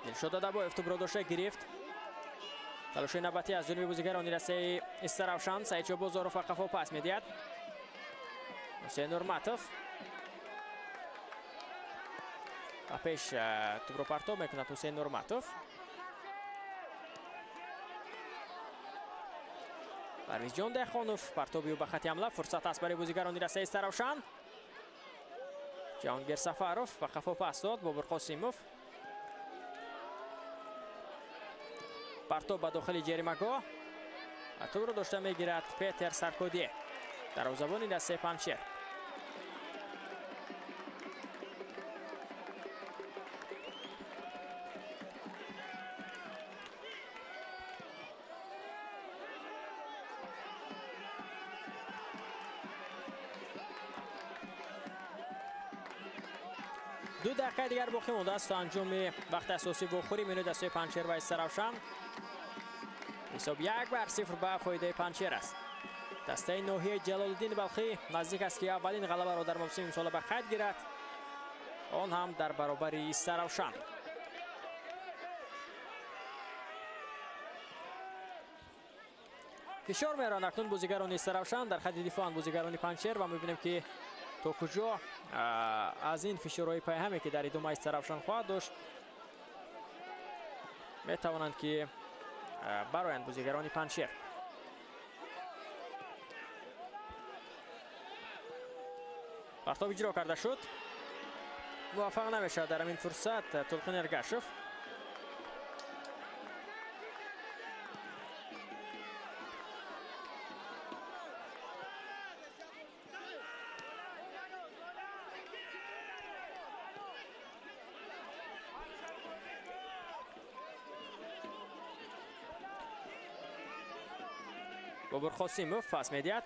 Дилшод Адабоев тӯбро дошта гирифт. Талоши навбатӣ аз ҷониби бозигарони дастаи Истаравшан. Саидшо Бозоров қафо пас медиҳад. Ҳусейн Нурматов ба пеш тӯбро партоб мекунад. Ҳусейн Нурматов. Парвизҷон Деҳқонов партоби ӯ ба хати ҳамла. Фурсат аст барои бозигарони дастаи Истаравшан. Ҷаҳонгир Сафаров ба қафо пас дод. Бобур Қосимов партоб ба дохили ҷаримагоҳ ва тӯбро дошта мегирад Петер Саркодие, дарвозабони дастаи Панҷшер. Ду дақиқаи дигар боқӣ мондааст то анҷоми вақти асосӣ вохӯрӣ миёни дастаи Панҷшер ва Истаравшан. Ҳисоб 1-0 ба фоидаи Панҷшер аст. Дастаи ноҳияи Ҷалолиддини Балхӣ наздик аст ки аввалин ғалабаро дар мавсими имсола ба қайд гирад, он ҳам дар баробари Истаравшан. Фишор мераванд акнун бозигарони Истаравшан. Дар хати дифоанд бозигарони Панҷшер ва мебинем ки то куҷо аз ин фишорҳои пайҳаме ки дар идома Истаравшан хоҳад дошт метавонанд ки бароянд бозигарони Панҷшер. Партоб иҷро карда шуд. Муваффақ намешавад дар ҳамин фурсат Тулқин Эргашев. Бобур Қосимов пас медиҳад.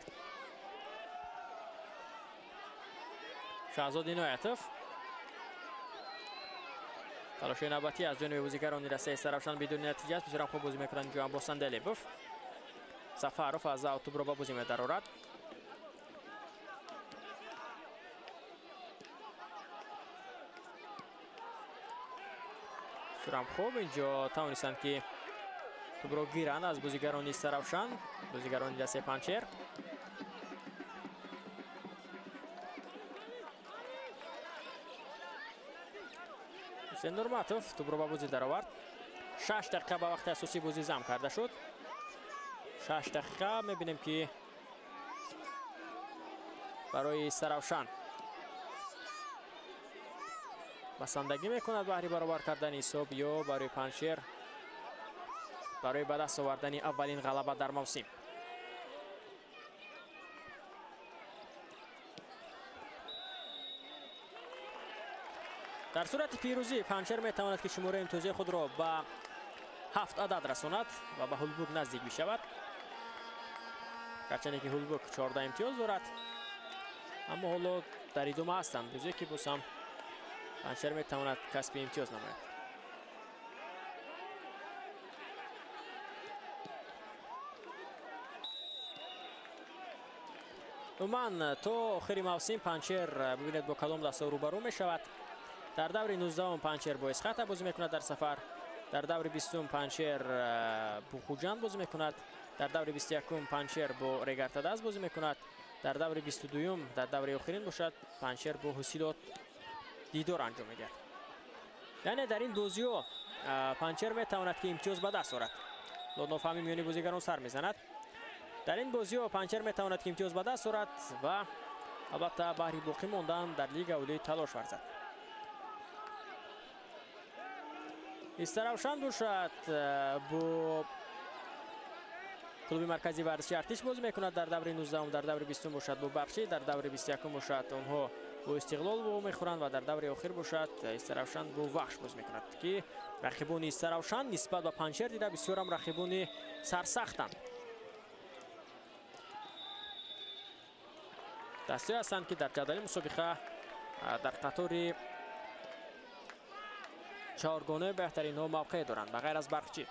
Шаҳзод Иноятов. Талоши навбатӣ аз ҷониби бозигарони дастаи Истаравшан бидуни натиҷа аст. Бисёрам хуб бозӣ мекунанд инҷо Аббос Санделибов. Сафаров аз аут тӯбро ба бозӣ медарорад. Бисёрам хуб инҷо тавонистанд ки тӯбро гиранд аз бозигарони Истаравшан, бозигарони дастаи Панҷшер. Ҳусейн Нурматов тӯбро ба бозӣ даровард. 6 дақиқа ба вақти асосии бозӣ зам карда шуд. 6 дақиқа мебинем ки барои Истаравшан басандагӣ мекунад баҳри баробар кардани ҳисоб ё барои Панҷшер барои ба даст овардани аввалин ғалаба дар мавсим. Дар сурати пирӯзӣ Панҷшер метавонад ки шумораи имтиёзии худро ба 7 адад расонад ва ба Ҳулбук наздик бишавад. Гарчанде ки Ҳулбук 14 имтиёз дорад, аммо ҳоло дар идома ҳастанд бозие ки боз ҳам Панҷшер метавонад касби имтиёз намояд. Умуман то охири мавсим Панҷшер бибинед бо кадом даста рӯбарӯ мешавад. Дар даври 19 Панҷшер бо Исхата бозӣ мекунад дар сафар. Дар даври 20 Панҷшер бо Хуҷанд бозӣ мекунад. Дар даври 21 Панҷшер бо Регартадаз бозӣ мекунад. Дар даври 22 дар даври охирин бошад Панҷшер бо Ҳусилот дидор анҷом медиҳад. Яъне дар ин бозиҳо Панҷшер метавонад ки имтиёз ба даст орад. Нофаҳмӣ миёни бозигарон сар мезанад. Дар ин бозиҳо Панҷшер метавонад ки имтиёз ба даст орад ва албатта баҳри боқӣ мондан дар лига олӣ талош варзад. Истаравшан бошад бо клуби марказии варзиши Артиш бозӣ мекунад дар даври 19, дар даври 20 бошад бо Барқчӣ, дар даври 21 бошад онҳо бо Истиқлол вомехӯранд ва дар даври охир бошад Истаравшан бо Вахш бозӣ мекунад, ки рақибони Истаравшан нисбат ба Панҷшер дида бисёрам рақибони сарсахтанд. Дастаҳое ҳастанд, ки дар ҷадвали мусобиқа дар қатори чаҳоргонаи беҳтаринҳо мавқеъ доранд, ба ғайр аз Барқчӣ.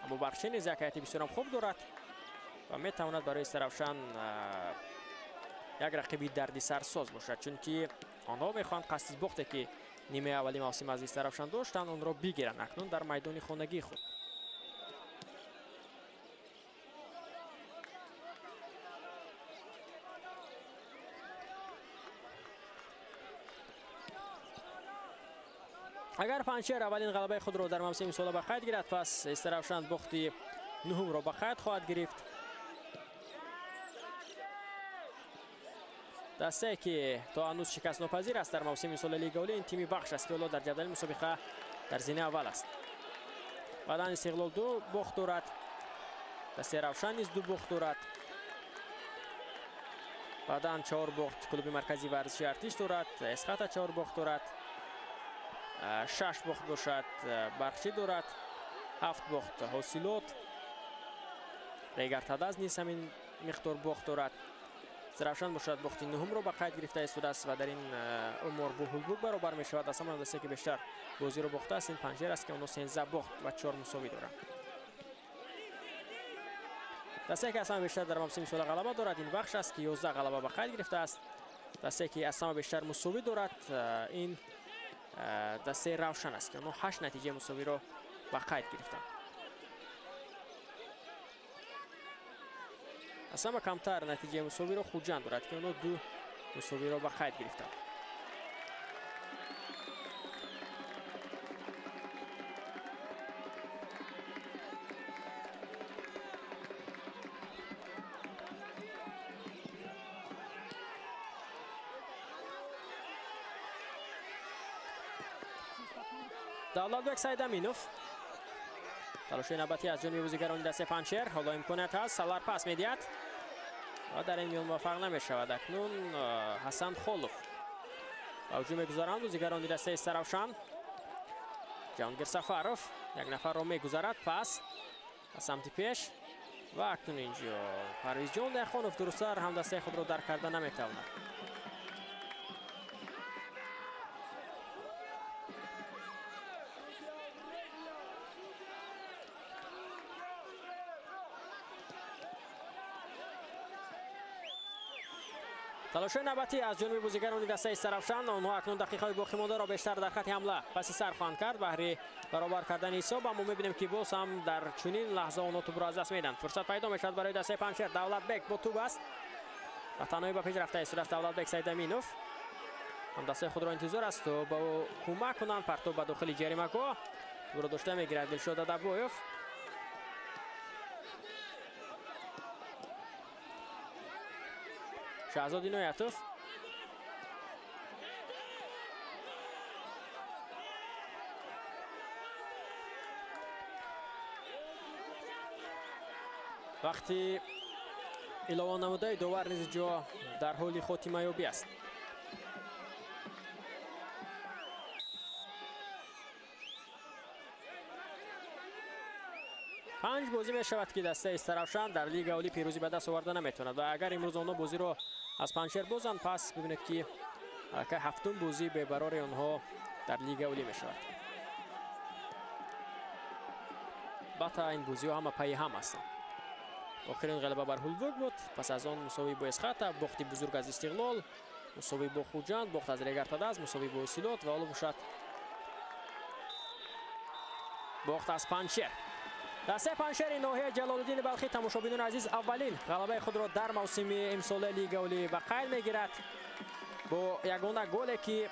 Аммо Барқчӣ низ як ҳайати бисёрам хуб дорад ва метавонад барои Истаравшан як рақиби дардисарсоз бошад, чунки онҳо мехоҳанд қасди бохте, ки нимаи аввали мавсим аз Истаравшан доштанд, онро бигиранд акнун дар майдони хонагии худ. Агар Панҷшер аввалин ғалабаи худро дар мавсими имсола ба қайд гирад, пас Истаравшан бохти нуҳумро ба қайд хоҳад гирифт. Дастае, ки то ҳанӯз шикастнопазир аст дар мавсими имсола Лигаи Олӣ, ин тими Вахш аст, ки ҳоло дар ҷадвали мусобиқа дар зинаи аввал аст. Баъдан Истиқлол 2 бохт дорад, дастаи Равшан низ 2 бохт дорад. Баъдан 4 бохт клуби марказии варзиши Артиш дорад, Эсхата 4 бохт дорад, 6 бохт бошад Барқчӣ дорад, 7 бохт Ҳосилот, Регартадаз низ ҳамин миқдор бохт дорад. Истаравшан бошад бохти нуҳумро ба қайд гирифта истодааст ва дар ин умор бо Ҳулбук баробар мешавад. Аз ҳамон дастае, ки бештар бозиро бохтааст, ин Панҷшер аст, ки онҳо 13 бохт ва 4 мусовӣ доранд. Дастае, ки аз ҳама бештар дар мавсими имсола ғалаба дорад, ин Вахш аст, ки 11 ғалаба ба қайд гирифтааст. Дастае, ки аз ҳама бештар мусовӣ дорад, ин дастаи Равшан аст, ки онҳо 8 натиҷаи мусовиро ба қайд гирифтанд. Аз ҳама камтар натиҷаи мусовиро Хуҷанд дорад, ки онҳо 2 мусовиро ба қайд гирифтанд. Давлатбек Сайдаминов талоши навбатӣ аз ҷониби бозигарони дастаи Панҷшер. Ҳоло имконият ҳаст, Салар пас медиҳад ва дар ин миён муваффақ намешавад. Акнун Ҳасан Холов ба ҳуҷум мегузаранд бозигарони дастаи Истаравшан. Ҷаҳонгир Сафаров як нафарро мегузарад, пас ба самти пеш ва акнун инҷо Парвизҷон Деҳқонов дурусттар ҳамдастаи худро дарк карда наметавонад. Талоши навбатӣ аз ҷониби бозигарони дастаи Истаравшан. Онҳо акнун дақиқаҳои боқимондаро бештар дар хати ҳамла паси сар хоҳанд кард баҳри баробар кардани ҳисоб. Аммо мебинем, ки боз ҳам дар чунин лаҳза онҳо тӯбро аз даст медиҳанд. Фурсат пайдо мешавад барои дастаи Панҷшер. Давлатбек бо тӯб аст ва танҳоӣ ба пеш рафта истодааст Давлатбек Сайдаминов. Ҳамдастаи худро интизор аст то ба ӯ кӯмак кунанд. Партоб ба дохили ҷаримагоҳ, тӯбро дошта мегирад Дилшод Адабоев. Шаҳзод Иноятов вақти илова намудаи довар низ ҷо дар ҳоли хотимаёбӣ аст. Панҷ бозӣ мешавад, ки дастаи Истаравшан дар Лигаи Олӣ пирӯзӣ ба даст оварда наметавонад ва агар имрӯз онҳо бозиро аз Панҷшер бозанд, пас бибинед, ки аллакай ҳафтум бозӣ бебарори онҳо дар Лигаи Олӣ мешавад. Албатта ин бозиҳо ҳама пайи ҳам ҳастанд. Охирин ғалаба бар Ҳулбук буд, пас аз он мусовӣ бо Эсхата, бохти бузург аз Истиқлол, мусовӣ бо Хуҷанд, бохт аз Регартадаз, мусовӣ бо Ҳосилот ва ҳоло бошад бохт аз Панҷшер. Дастаи Панҷшери ноҳияи Ҷалолиддини Балхӣ, тамошобинони азиз, аввалин ғалабаи худро дар мавсими имсолаи Лигаи Олӣ ба қайд мегирад бо ягона голе, ки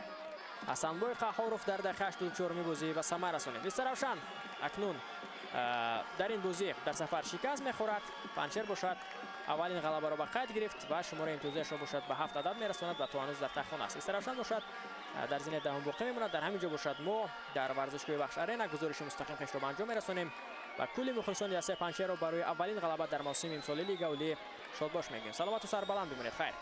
Ҳасанбой Қаҳҳоров дар дақиқаи 84-уми бозӣ ба самар расонид. Истаравшан акнун дар ин бозӣ дар сафар шикаст мехӯрад. Панҷшер бошад аввалин ғалабаро ба қайд гирифт ва шумораи имтиёзиашро бошад ба 7 адад мерасонад ва то ҳанӯз дар таххона аст. Истаравшан бошад Дар зинаи даҳум боқӣ мемонад. Дар ҳамин ҷо бошад, мо дар варзишгоҳи Вахш Арена гузориши мустақим хешро ба анҷом мерасонем ва кулли мухлисони дастаи Панҷшерро барои аввалин ғалаба дар мавсими имсоли Лига Олӣ шодбош мегӯем. Саломату сарбаланд бимонед. Хайр.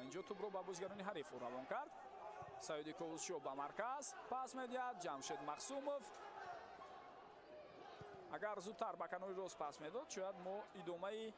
Инҷо тӯбро ба бозигарони ҳариф равон кард. Саиди Ковусшо ба марказ пас медиҳад. Ҷамшед Махсумов агар зудтар ба канори рост пас медод, шояд мо идомаи